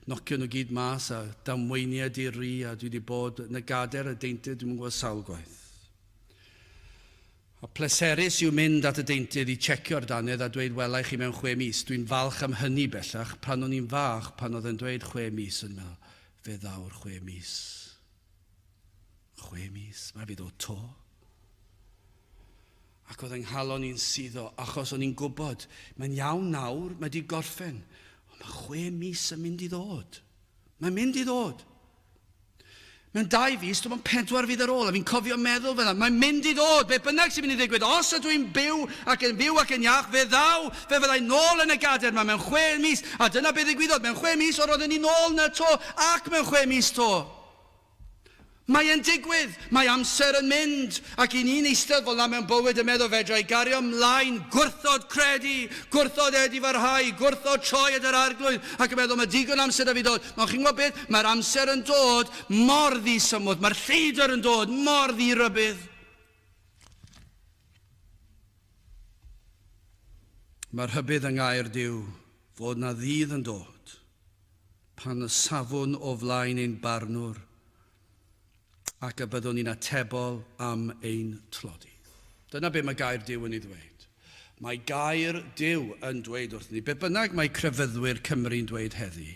nocio nhw gyd mas a damweiniau di-ri a dwi wedi bod yn y gader y deintydd, dwi'n gwybod sawl gwaith. A pleserus yw mynd at y deintydd i checio'r dannedd a dweud wela i chi mewn chwe mis. Dwi'n falch am hynny bellach. Pan o'n i'n fach, pan oedd e'n dweud chwe mis, o'n i'n meddwl, fe ddaw'r chwe mis. Chwe mis, mae fi ddod to. Ac oedd yng nghalon i'n suddo, achos o'n i'n gwybod, mae'n iawn nawr, mae di gorffen, ond mae chwe mis yn mynd i ddod. Mae'n mynd i ddod. Mewn dau fis, dim ond pedwar fydd ar ôl, a fi'n cofio meddwl fel 'na, mae'n mynd i ddod, beth bynnag sy'n mynd i ddigwydd, os ydw i'n byw ac yn fyw ac yn iach, fe ddaw, fe fydda i nôl yn y gader 'ma mewn chwe mis, a dyna beth ddigwyddodd, mewn chwe mis, o roedden ni nôl 'na 'to, ac mewn chwe mis 'to. Mae e'n digwydd, mae amser yn mynd, ac i ni'n eistedd fel 'na mewn bywyd yn meddwl fedra i gario mlaen, gwrthod credu, gwrthod edifarhau, gwrthod troi at yr Arglwydd, ac yn meddwl mae digon amser 'da fi ddod. Ond chi'n gwybod beth? Mae'r amser yn dod mor ddisymwth, mae'r lleidr yn dod mor ddi-rybudd. Mae'r rhybudd yng ngair Duw fod 'na ddydd yn dod pan y safwn o flaen ein barnwr ac y byddwn ni'n atebol am ein tlodi. Dyna be mae gair Duw yn ei ddweud. Mae gair Duw yn dweud wrthyn ni, be bynnag mae crefyddwyr Cymru'n dweud heddi,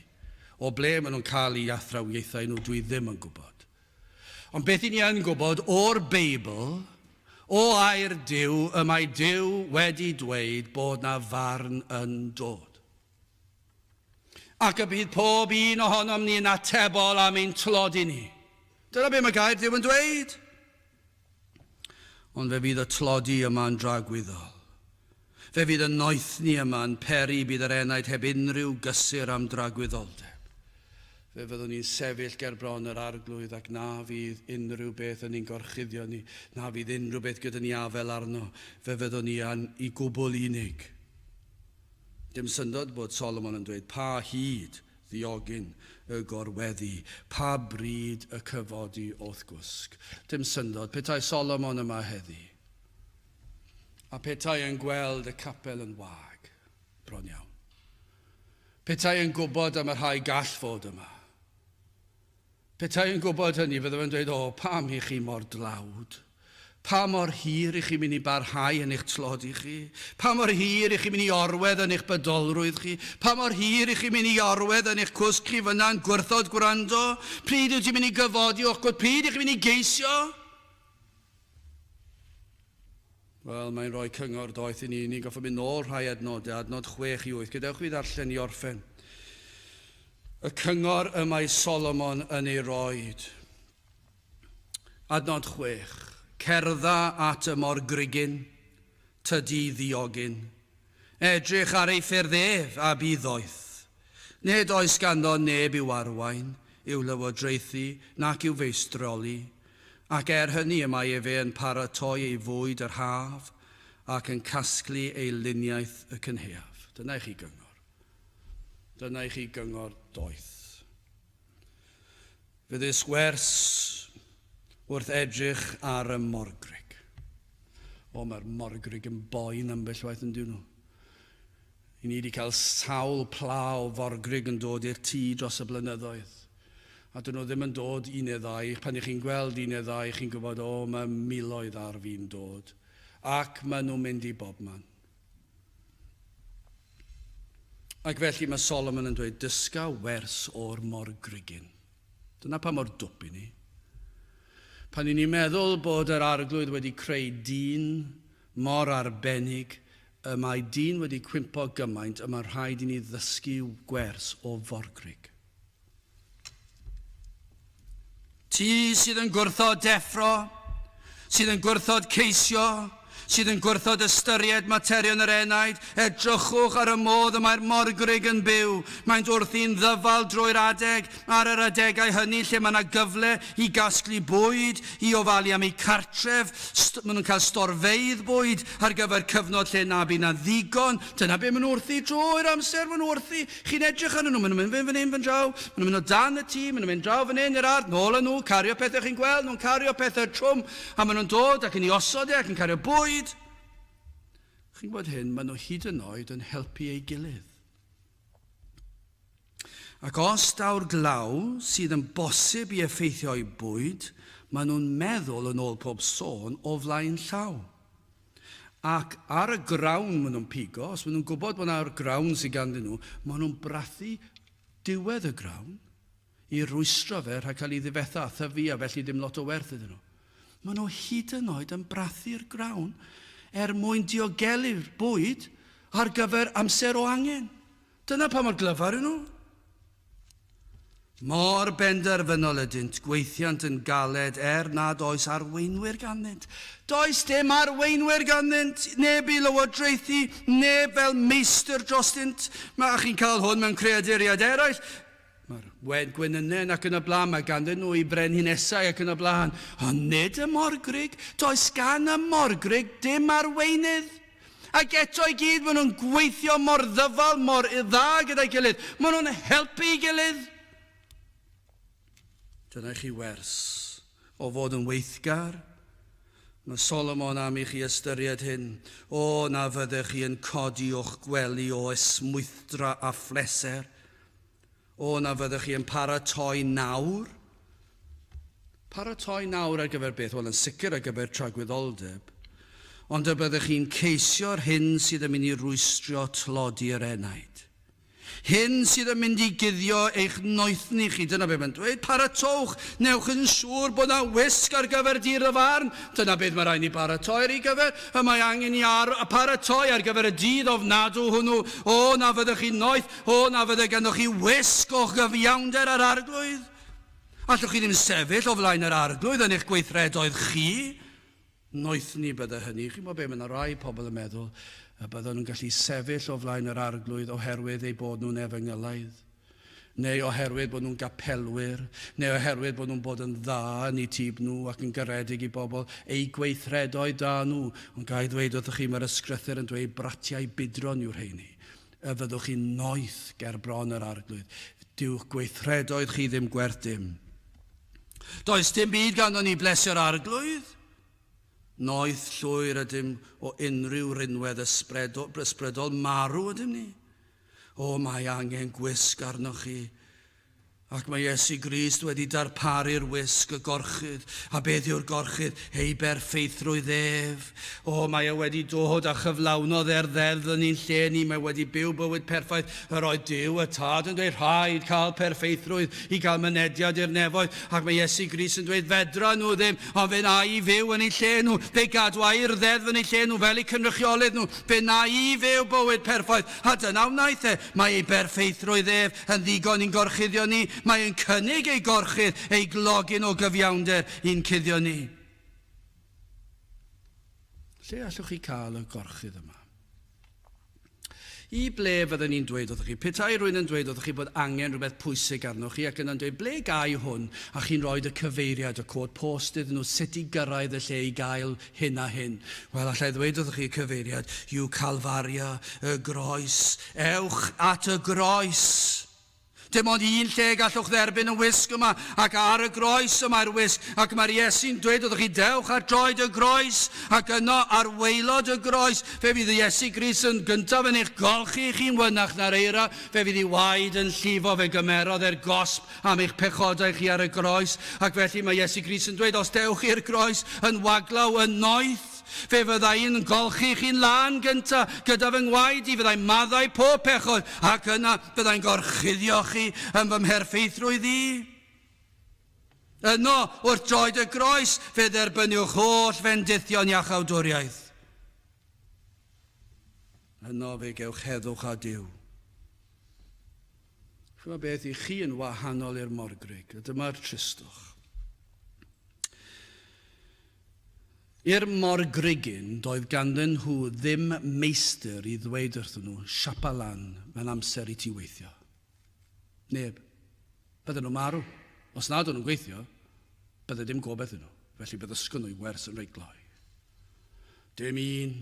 o ble maen nhw'n cael eu athrawiaethau nhw, dwi ddim yn gwybod. Ond beth i ni yn gwybod o'r Beibl, o air Duw, y mae Duw wedi dweud bod na farn yn dod. Ac y bydd pob un ohonom ni'n atebol am ein tlodi ni. Dyna be mae gair Duw yn dweud. Ond fe fydd y tlodi yma'n dragwyddol. Fe fydd y noethni yma'n peri bydd yr enaid heb unrhyw gysur am dragwyddoldeb. Fe fyddwn ni'n sefyll ger bron yr Arglwydd ac na fydd unrhyw beth yn ein gorchuddio ni, na fydd unrhyw beth gyda ni afel arno. Fe fyddwn ni yn i gwbl unig. Dim syndod bod Solomon yn dweud, Pa hyd, ddiogyn, y gorweddi, pa bryd y cyfodi o'th gwsg. Dim syndod, petai Solomon yma heddi, a petai yn gweld y capel yn wag, bron iawn. Petai yn gwybod am y rhai gall fod yma. Petai yn gwybod hynny, bydde fe'n dweud, O, pam i chi mor dlawd? Pa mor hir i chi'n mynd i barhau yn eich tlodi chi? Pa mor hir i chi'n mynd i orwedd yn eich bydolrwydd chi? Pa mor hir i chi'n mynd i orwedd yn eich cwsg chi fyna'n gwrthod gwrando? Pryd wyt ti'n mynd i gyfodi o'ch gwt? Pryd i chi'n mynd i geisio? Wel, mae'n rhoi cyngor doeth i ni. Ni'n goffa mynd nôl rhai adnodau, adnod 6 i 8. Gadewch fi ddarllen i orffen. Y cyngor y mae Solomon yn ei roed. Adnod 6. Cerdda at y morgrugyn, tydi ddiogyn. Edrych ar ei ffyrdd ef, a bydd ddoeth. Nid oes ganddo neb i'w arwain, i'w lywodraethu, nac i'w feistroli, ac er hynny y mae efe yn paratoi ei fwyd yr haf, ac yn casglu ei luniaeth y cynhaeaf. Dyna i chi gyngor. Dyna i chi gyngor doeth. Fe ddysg wers wrth edrych ar y morgrug. O, mae'r morgrug yn boen ambell waith yn dyn nhw. I ni wedi cael sawl pla o forgrug yn dod i'r tŷ dros y blynyddoedd. A dyn nhw ddim yn dod un neu ddau. Pan ych chi'n gweld un neu ddau, chi'n gwybod, o, mae miloedd ar fin dod. Ac maen nhw'n mynd i bobman. Ac felly mae Solomon yn dweud, dysga wers o'r morgrugyn. Dyna pa mor dwp i ni. Pan i ni'n meddwl bod yr arglwydd wedi creu dyn mor arbennig, y mae dyn wedi cwympo gymaint y mae rhaid i ni ddysgu gwers o forgrug. Ti sydd yn gwrthod deffro, sydd yn gwrthod ceisio, sydd yn gwrthod ystyried materion yr enaid, edrychwch ar y modd y mae'r morgrug yn byw. Maent wrthi'n ddyfal drwy'r adeg, ar yr adegau hynny lle mae yna gyfle i gasglu bwyd, i ofalu am eu cartref, maen nhw'n cael storfeydd bwyd ar gyfer cyfnod lle na bu 'na ddigon. Dyna be maen nhw wrthi drwy'r amser, maen nhw wrthi. Chi'n edrych arnyn nhw, maen nhw'n mynd fan hyn, fan draw, maen nhw'n mynd o dan y tŷ, maen nhw'n mynd draw fan hyn i'r ardd, nôl â nhw, cario pethau chi'n gweld, nhw'n cario pethau trwm, a maen nhw'n dod ac yn ei osod e ac yn cario bwyd. Chi'n gwybod hyn, maen nhw hyd yn oed yn helpu ei gilydd. Ac os daw'r glaw sydd yn bosib i effeithio eu bwyd, maen nhw'n meddwl yn ôl pob sôn o flaen llaw. Ac ar y grawn maen nhw'n pigo, os maen nhw'n gwybod bod yna'r grawn sydd ganddyn nhw, maen nhw'n brathu diwedd y grawn i rwystro fe rhag cael ei ddifetha a thyfu a felly ddim lot o werth iddyn nhw. Maen nhw hyd yn oed yn brathu'r grawn er mwyn diogelu'r bwyd ar gyfer amser o angen. Dyna pa mor glyfar yw nhw. Mor benderfynol ydynt, gweithiant yn galed er nad oes arweinwyr ganddynt. Does dim arweinwyr ganddynt, neb i lywodraethu, neb fel meistr drostynt. Mae, a chi'n cael hwn mewn creaduriaid eraill. Mae'r wed gwenynen ac yn y blaen, mae ganddyn nhw i frenhinesau ac yn y blaen. Ond nid y morgrug. Does gan y morgrug dim arweinydd. Ac eto i gyd, maen nhw'n gweithio mor ddyfal, mor dda gyda'i gilydd. Maen nhw'n helpu ei gilydd. Dyna i chi wers o fod yn weithgar. Mae Solomon am i chi ystyried hyn. O, na fyddech chi yn codi o'ch gwely o esmwythdra a phleser. O, na fyddech chi yn paratoi nawr? Paratoi nawr ar gyfer beth? Wel, yn sicr ar gyfer tragwyddoldeb. Ond y byddech chi'n ceisio'r hyn sydd yn mynd i rwystrio tlodi yr enaid. Hyn sydd yn mynd i guddio eich noethni chi. Dyna beth mae'n dweud. Paratowch, newch yn siŵr bod 'na wisg ar gyfer dydd y farn. Dyna beth mae rhaid ni baratoi ar ei gyfer. Y mae angen i ar paratoi ar gyfer y dydd ofnadw hwnnw. O, na fyddech chi'n noeth, O, na fydde ganddoch chi wisg o'ch gyfiawnder a'r Arglwydd! Allwch chi ddim sefyll o flaen yr Arglwydd yn eich gweithredoedd chi. Noethni bydde hynny. Chi'n gwybod be, mae yna rai pobl yn meddwl y bydden nhw'n gallu sefyll o flaen yr Arglwydd oherwydd eu bod nhw'n efengylaidd, neu oherwydd bod nhw'n gapelwyr, neu oherwydd bod nhw'n bod yn dda yn eu tyb nhw ac yn garedig i bobl, eu gweithredoedd da nhw. Ond ga i ddweud wrthych chi, mae'r Ysgrythur yn dweud bratiau budron yw'r rheini. Y fyddwch chi'n noeth ger bron yr Arglwydd. Dyw'ch gweithredoedd chi ddim gwerth dim. Does dim byd ganddo ni blesio'r Arglwydd. Noeth llwyr ydym o unrhyw rinwedd ysbrydol, ysbrydol marw ydym ni. O, mae angen gwisg arnoch chi. Ac mae Iesu Grist wedi darparu'r wisg, y gorchudd. A beth yw'r gorchudd? Ei berffeithrwydd ef. O, mae e wedi dod a chyflawnodd e'r ddeddf yn ein lle ni. Mae wedi byw bywyd perffaith. Yr oedd Duw y Tad yn dweud rhaid cael perffeithrwydd i gael mynediad i'r nefoedd. Ac mae Iesu Grist yn dweud fedra nhw ddim, ond fe wna i fyw yn eu lle nhw. Fe gadwa i'r ddeddf yn eu lle nhw fel eu cynrychiolydd nhw. Fe wna i fyw bywyd perffaith. A dyna wnaeth e. Mae ei berffeithrwydd ef yn ddigon i'n gorchuddio ni. Mae e'n cynnig ei gorchudd, ei glogyn o gyfiawnder i'n cuddio ni. Lle allwch chi cael y gorchudd yma? I ble fydden ni'n dweud wrthych chi? Petai rhywun yn dweud wrthych chi bod angen rhywbeth pwysig arnoch chi ac yna'n dweud ble gai hwn a chi'n rhoi y cyfeiriad, y cod post iddyn nhw sut i gyrraedd y lle i gael hyn a hyn. Wel, allai ddweud wrthych chi y cyfeiriad yw Calfaria, y groes. Ewch at y groes! Dim ond un lle gallwch dderbyn y wisg yma, ac ar y groes y mae'r wisg, ac mae'r Iesu'n dweud wrthych chi, dewch at droed y groes, ac yno ar waelod y groes, fe fydd Iesu Grist yn gyntaf yn eich golchi chi'n wynach na'r eira, fe fydd ei waed yn llifo, fe gymerodd e'r gosb am eich pechodau chi ar y groes, ac felly mae Iesu Grist yn dweud, os dewch i'r groes yn waglaw, yn noeth, Fe fydda i'n golchi chi'n lân gynta gyda fy ngwaed i, fyddai'n maddau pob pechod, ac yna byddai'n gorchuddio chi yn fy mherffeithrwydd i. Yno, wrth droed y groes, fe dderbyniwch holl fendithion iachawdwriaeth. Yno fe gewch heddwch â Duw. Chymod beth, i chi yn wahanol i'r morgrug, a dyma'r tristwch. I'r morgrugyn, doedd ganddyn nhw ddim meistr i ddweud wrthyn nhw, siapa lan, mae'n amser i ti weithio. Neb. Bydden nhw'n marw. Os nad o'n nhw'n gweithio, bydde dim gobaith iddyn nhw. Felly fe ddysgon nhw i wers yn reit gloi. Dim un.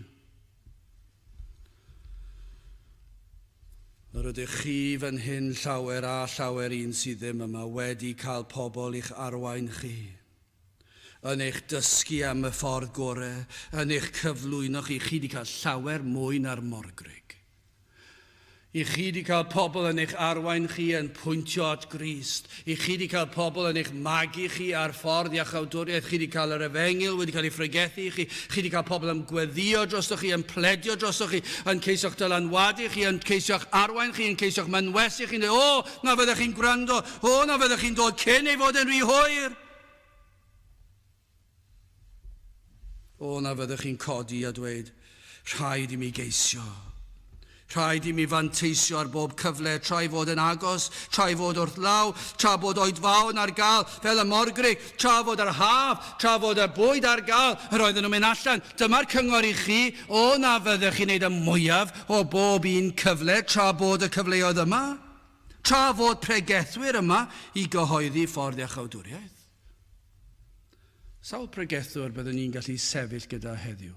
Yr ydych chi fan hyn llawer a llawer un sydd ddim yma wedi cael pobl i'ch arwain chi. Yn eich dysgu am y ffordd gore, yn eich cyflwyno chi, chi 'di cael llawer mwy na'r morgrug. I chi 'di cael pobl yn eich arwain chi yn pwyntio at Grist. I chi 'di cael pobl yn eich magu chi ar ffordd iachawdwriaeth. Chi 'di cael yr efengyl wedi cael ei phregethu i chi. Chi 'di cael pobl yn gweddïo drostoch chi, yn pledio drostoch chi, yn ceisio'ch dylanwadu chi, yn ceisio'ch arwain chi, yn ceisio'ch mynwesu chi'n dweud, o, na fyddech chi'n gwrando, o, na fyddech chi'n dod cyn ei fod yn rhy hwyr. O, na fyddech chi'n codi a dweud, rhaid i mi geisio. Rhaid i mi fanteisio ar bob cyfle, tra i fod yn agos, tra i fod wrth law, tra bod oedfaon ar gael, fel y morgrug, tra fod yr haf, tra fod y bwyd ar gael, yr oedden nhw'n mynd allan. Dyma'r cyngor i chi, o na fyddech chi'n neud y mwyaf o bob un cyfle tra bod y cyfleoedd yma, tra fod pregethwyr yma i gyhoeddi ffordd iachawdwriaeth. Sawl pregethwr byddwn ni'n gallu sefyll gyda heddiw?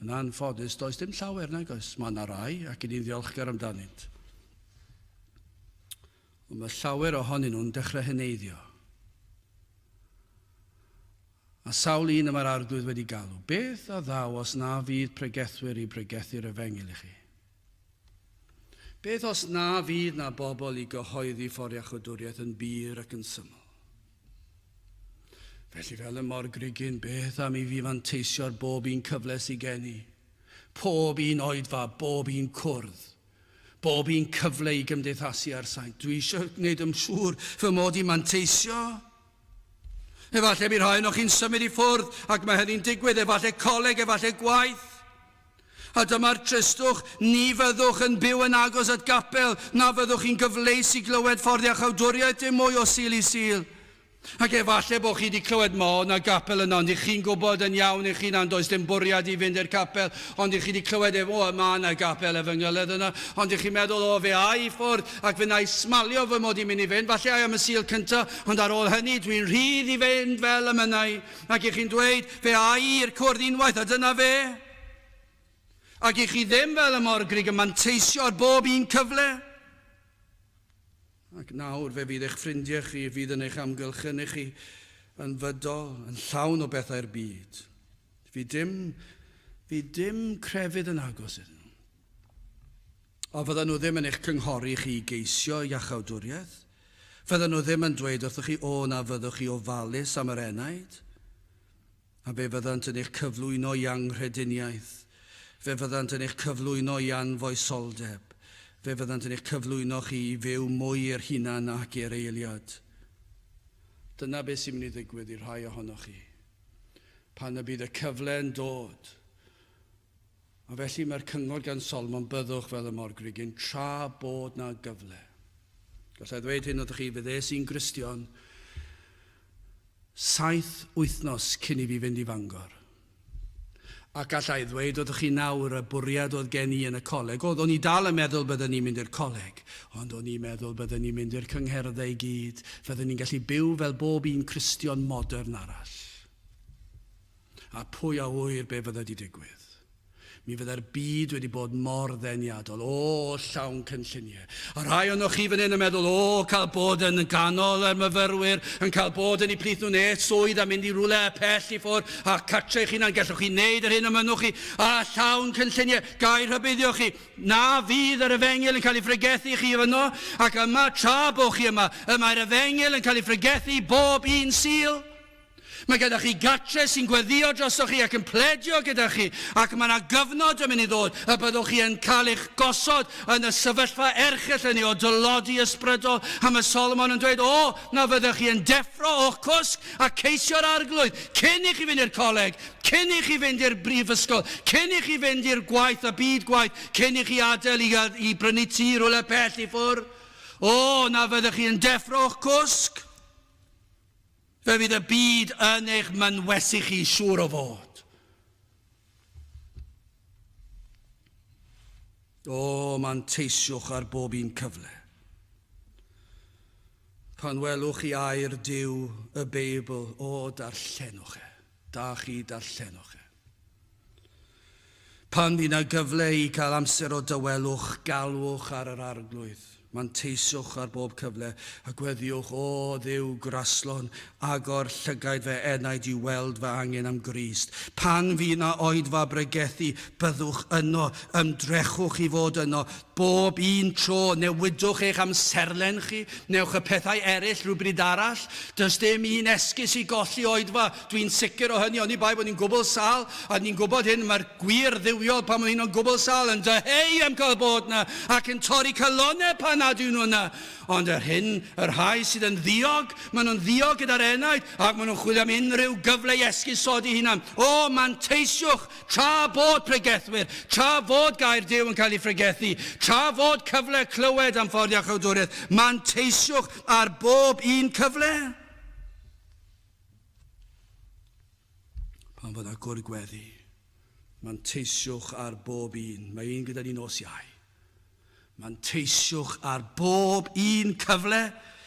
Yn anffodus, does dim llawer, nag oes? Mae yna rai, ac i ni'n ddiolchgar amdanynt. Ond mae llawer ohonyn nhw'n dechrau heneiddio. A sawl un y mae'r Arglwydd wedi galw. Beth a ddaw os na fydd pregethwyr i bregethu'r efengyl i chi? Beth os na fydd na bobl i gyhoeddi ffordd iachawdwriaeth yn bur ac yn syml? Felly fel y morgrugyn, beth am i fi fanteisio ar bob un cyfle sydd gen i? Pob un oedfa, bob un cwrdd, bob un cyfle i gymdeithasu â'r saint. Dwi eisiau gwneud yn siŵr fy mod i'n manteisio. Efallai bydd rhai ohonoch chi'n symud i ffwrdd ac mae hynny'n digwydd, efallai coleg, efallai gwaith. A dyma'r tristwch, ni fyddwch yn byw yn agos at gapel, na fyddwch chi'n gyfleus i glywed ffordd iachawdwriaeth dim mwy o Sul i Sul. Ac efallai bod chi wedi clywed mo na gapel yno, ond i chi'n gwybod yn iawn eich hunan, does dim bwriad i fynd i'r capel, ond i chi wedi clywed ef, o, mae yna gapel efengyledd yna, ond i chi'n meddwl, o, fe a i ffwrdd, ac fe wna i smalio fy mod i'n mynd i fynd, falle ai am y Sul cyntaf, ond ar ôl hynny dwi'n rhydd i fynd fel y mynnai. Ac i chi'n dweud, fe a i i'r cwrdd unwaith a dyna fe. Ac i chi ddim fel y morgrug yn manteisio ar bob un cyfle. Ac nawr fe fydd eich ffrindiau chi, fydd yn eich amgylchynu chi, yn fydol, yn llawn o bethau'r byd. Fydd dim, fydd dim crefydd yn agos iddyn nhw. Ond fyddan nhw ddim yn eich cynghori chi i geisio iachawdwriaeth. Fyddan nhw ddim yn dweud wrthych chi, o, na fyddwch chi ofalus am yr enaid. A fe fyddant yn eich cyflwyno i anghrediniaeth. Fe fyddant yn eich cyflwyno i anfoesoldeb. Fe fyddant yn eich cyflwyno chi i fyw mwy i'r hunan ac i'r eiliad. Dyna beth sy'n mynd i ddigwydd i rhai ohonoch chi. Pan y bydd y cyfle yn dod, A felly mae'r cyngor gan Solomon, byddwch fel y morgrugyn, tra bod na gyfle. Gallai ddweud hyn wrthych chi, fe ddes i'n Gristion saith wythnos cyn i fi fynd i Fangor. Ac alla i ddweud wrthych chi nawr, y bwriad oedd gen i yn y coleg, oedd o'n i dal yn meddwl bydden ni'n mynd i'r coleg, ond o'n i'n meddwl bydden ni'n mynd i'r cyngherddau i gyd, fydden ni'n gallu byw fel bob un Cristion modern arall. A pwy a ŵyr be fydde 'di digwydd. Mi fydde'r byd wedi bod mor ddeniadol, o, llawn cynlluniau. A rhai ohonoch chi fan hyn yn meddwl, o, cael bod yn ganol y myfyrwyr, yn cael bod yn eu plith nhw nes swydd a mynd i rywle pell i ffwrdd, a cartre eich hunan, gallwch chi wneud yr hyn y mynnwch chi, a llawn cynlluniau. Ga i rhybuddio chi, na fydd yr efengyl yn cael ei phregethu i chi yno, ac yma, tra bo chi yma, y mae'r efengyl yn cael ei phregethu bob un Sul. Mae gyda chi gartre sy'n gweddïo drosoch chi ac yn pledio gyda chi, ac mae yna gyfnod yn mynd i ddod y byddwch chi yn cael eich gosod yn y sefyllfa erchyll hynny o dylodi ysbrydol, a mae Solomon yn dweud, o, na fyddech chi yn deffro o'ch cwsg a ceisio'r Arglwydd cyn i chi fynd i'r coleg, cyn i chi fynd i'r brifysgol, cyn i chi fynd i'r gwaith a byd gwaith, cyn i chi adael i, i brynu tŷ rhywle pell i ffwrdd. O, na fyddech chi yn deffro o'ch cwsg. Fe fydd y byd yn eich mynwesu chi siŵr o fod. O, manteisiwch ar bob un cyfle. Pan welwch chi air Duw, y Beibl, o, darllenwch e. Da chi, darllenwch e. Pan fydd 'na gyfle i cael amser o dawelwch, galwch ar yr Arglwydd. Manteisiwch ar bob cyfle, a gweddïwch, O Dduw graslon, agor llygaid fy enaid i weld fy angen am Grist. Pan fydd 'na oedfa bregethu, byddwch yno, ymdrechwch i fod yno, bob un tro, newidwch eich amserlen chi, newch y pethau eraill rhywbryd arall. Does dim un esgus i golli oedfa, Dwi'n sicr o hynny, oni bai bod ni'n gwbl sâl, a ni'n gwybod hyn, mae'r gwir dduwiol pan maen nhw'n gwbl sâl yn dyheu am gael bod 'na, ac yn torri calonnau pan nad yw nhw yna. Ond yr hyn, y rhai sydd yn ddiog, maen nhw'n ddiog gyda'r enaid, ac maen nhw'n chwilio am unrhyw gyfle i esgusodi hunan. O, manteisiwch tra bod pregethwyr, tra fod gair Duw yn cael ei phregethu, tra fod cyfle clywed am ffordd iachawdwriaeth, manteisiwch ar bob un cyfle. Pan fod agor gweddi, manteisiwch ar bob un. Mae un gyda ni nos Iau. Manteisiwch ar bob un cyfle,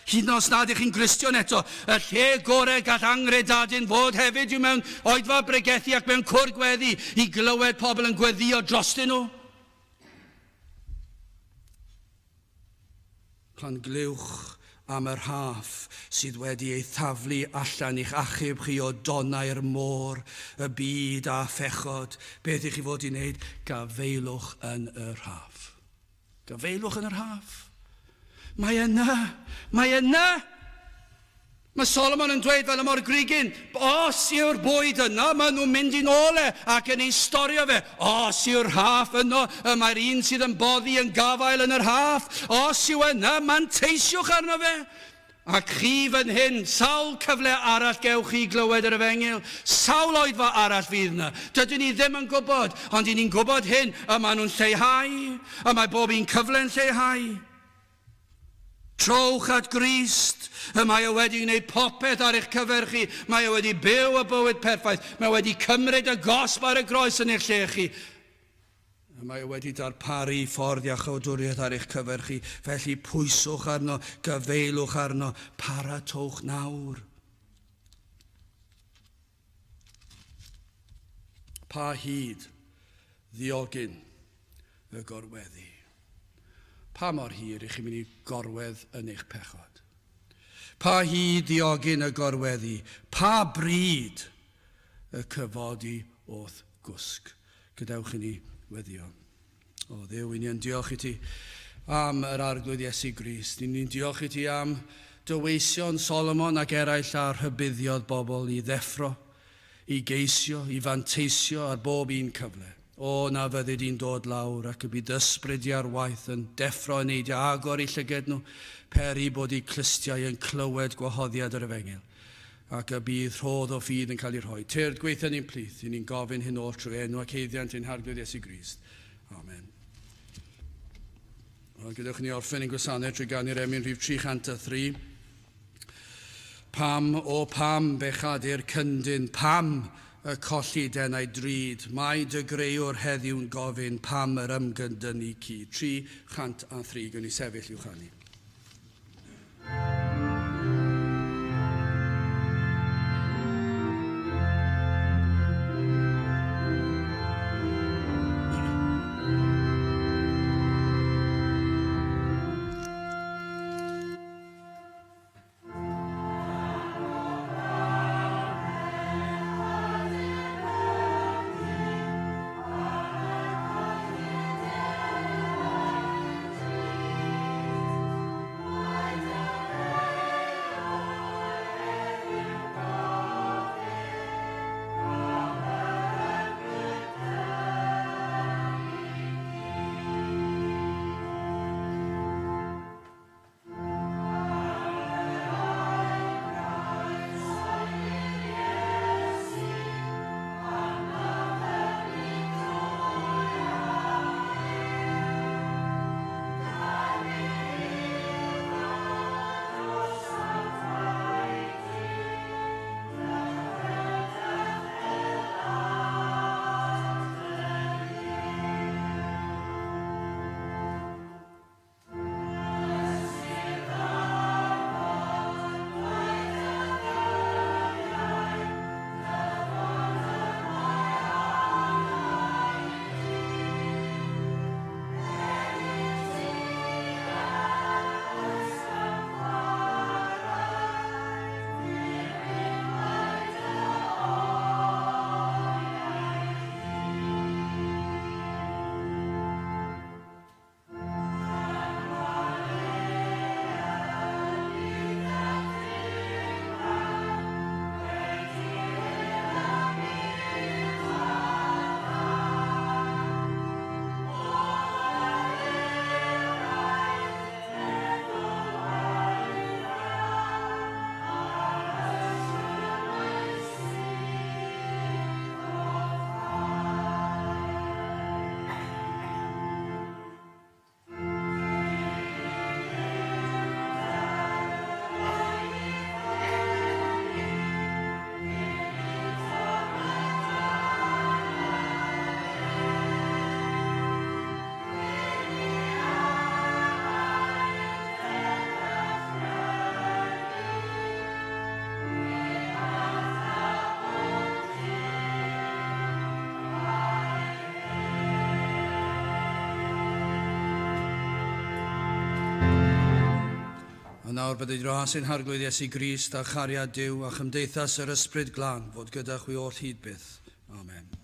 hyd yn oed os nad ych chi'n Gristion eto. Y lle gorau gall anghredadun fod hefyd yw mewn oedfa bregethu ac mewn cwr gweddi i glywed pobl yn gweddïo drostyn nhw. Pan glywch am y rhaff sydd wedi ei thaflu allan i'ch achub chi o donnau'r môr, y byd a phechod, beth i chi fod i wneud? Gafaelwch yn y rhaff. Gafaelwch yn y rhaff. Mae yna! Mae yna! Mae Solomon yn dweud fel y morgrugyn, os yw'r bwyd yno, maen nhw'n mynd i nôl e ac yn ei storio fe. Os yw'r rhaff yno, y mae'r un sydd yn boddi yn gafael yn y rhaff. Os yw yna, manteisiwch arno fe. Ac chi fan hyn, sawl cyfle arall gewch chi glywed yr efengyl? Sawl oedfa arall fydd yna? Dydyn ni ddim yn gwybod, ond i ni'n gwybod hyn, y maen nhw'n lleihau, y mae bob un cyfle'n lleihau. Trowch at Grist. Y mae o wedi gwneud popeth ar eich cyfer chi. Mae o wedi byw y bywyd perffaith. Mae wedi cymryd y gosb ar y groes yn eich lle chi. Y mae o wedi darparu ffordd iachawdwriaeth ar eich cyfer chi. Felly pwyswch arno, gyfeilwch arno, paratowch nawr. Pa hyd ddiogyn y gorweddi? Pa mor hir i chi'n mynd i gorwedd yn eich pechod? Pa hyd ddiogyn y gorweddi? Pa bryd y cyfodi o'th gwsg? Gadewch i ni weddio. O Dduw, i ni yn diolch i ti am yr Arglwydd Iesu Grist. I ni'n diolch i ti am dy weision Solomon ac eraill a rhybuddiodd bobl i ddeffro, i geisio, i fanteisio ar bob un cyfle. O, na fyddi di'n dod lawr ac y bydd ysbryd di ar waith yn deffro eneidiau agor eu llyged nhw, peri bod eu clustiau yn clywed gwahoddiad yr efengyl, ac y bydd rhodd o ffydd yn cael ei rhoi. Tyrd, gweithio ni'n plith, i ni'n gofyn hyn oll trwy enw ac haeddiant ein Harglwydd Iesu Grist. Amen. Wel, gadewch i ni orffen ein gwasanaeth trwy ganu'r emyn rhif 303. Pam, o pam, bechadur cyndyn, pam y colli denau drud, mae dy greuwr heddiw'n gofyn pam yr ymgyndynnu ci. 303, gwn i sefyll i'w chanu. A nawr byddai dras ein Harglwydd Iesu Grist a chariad Duw a chymdeithas yr Ysbryd Glân fod gyda chwi oll hyd byth. Amen.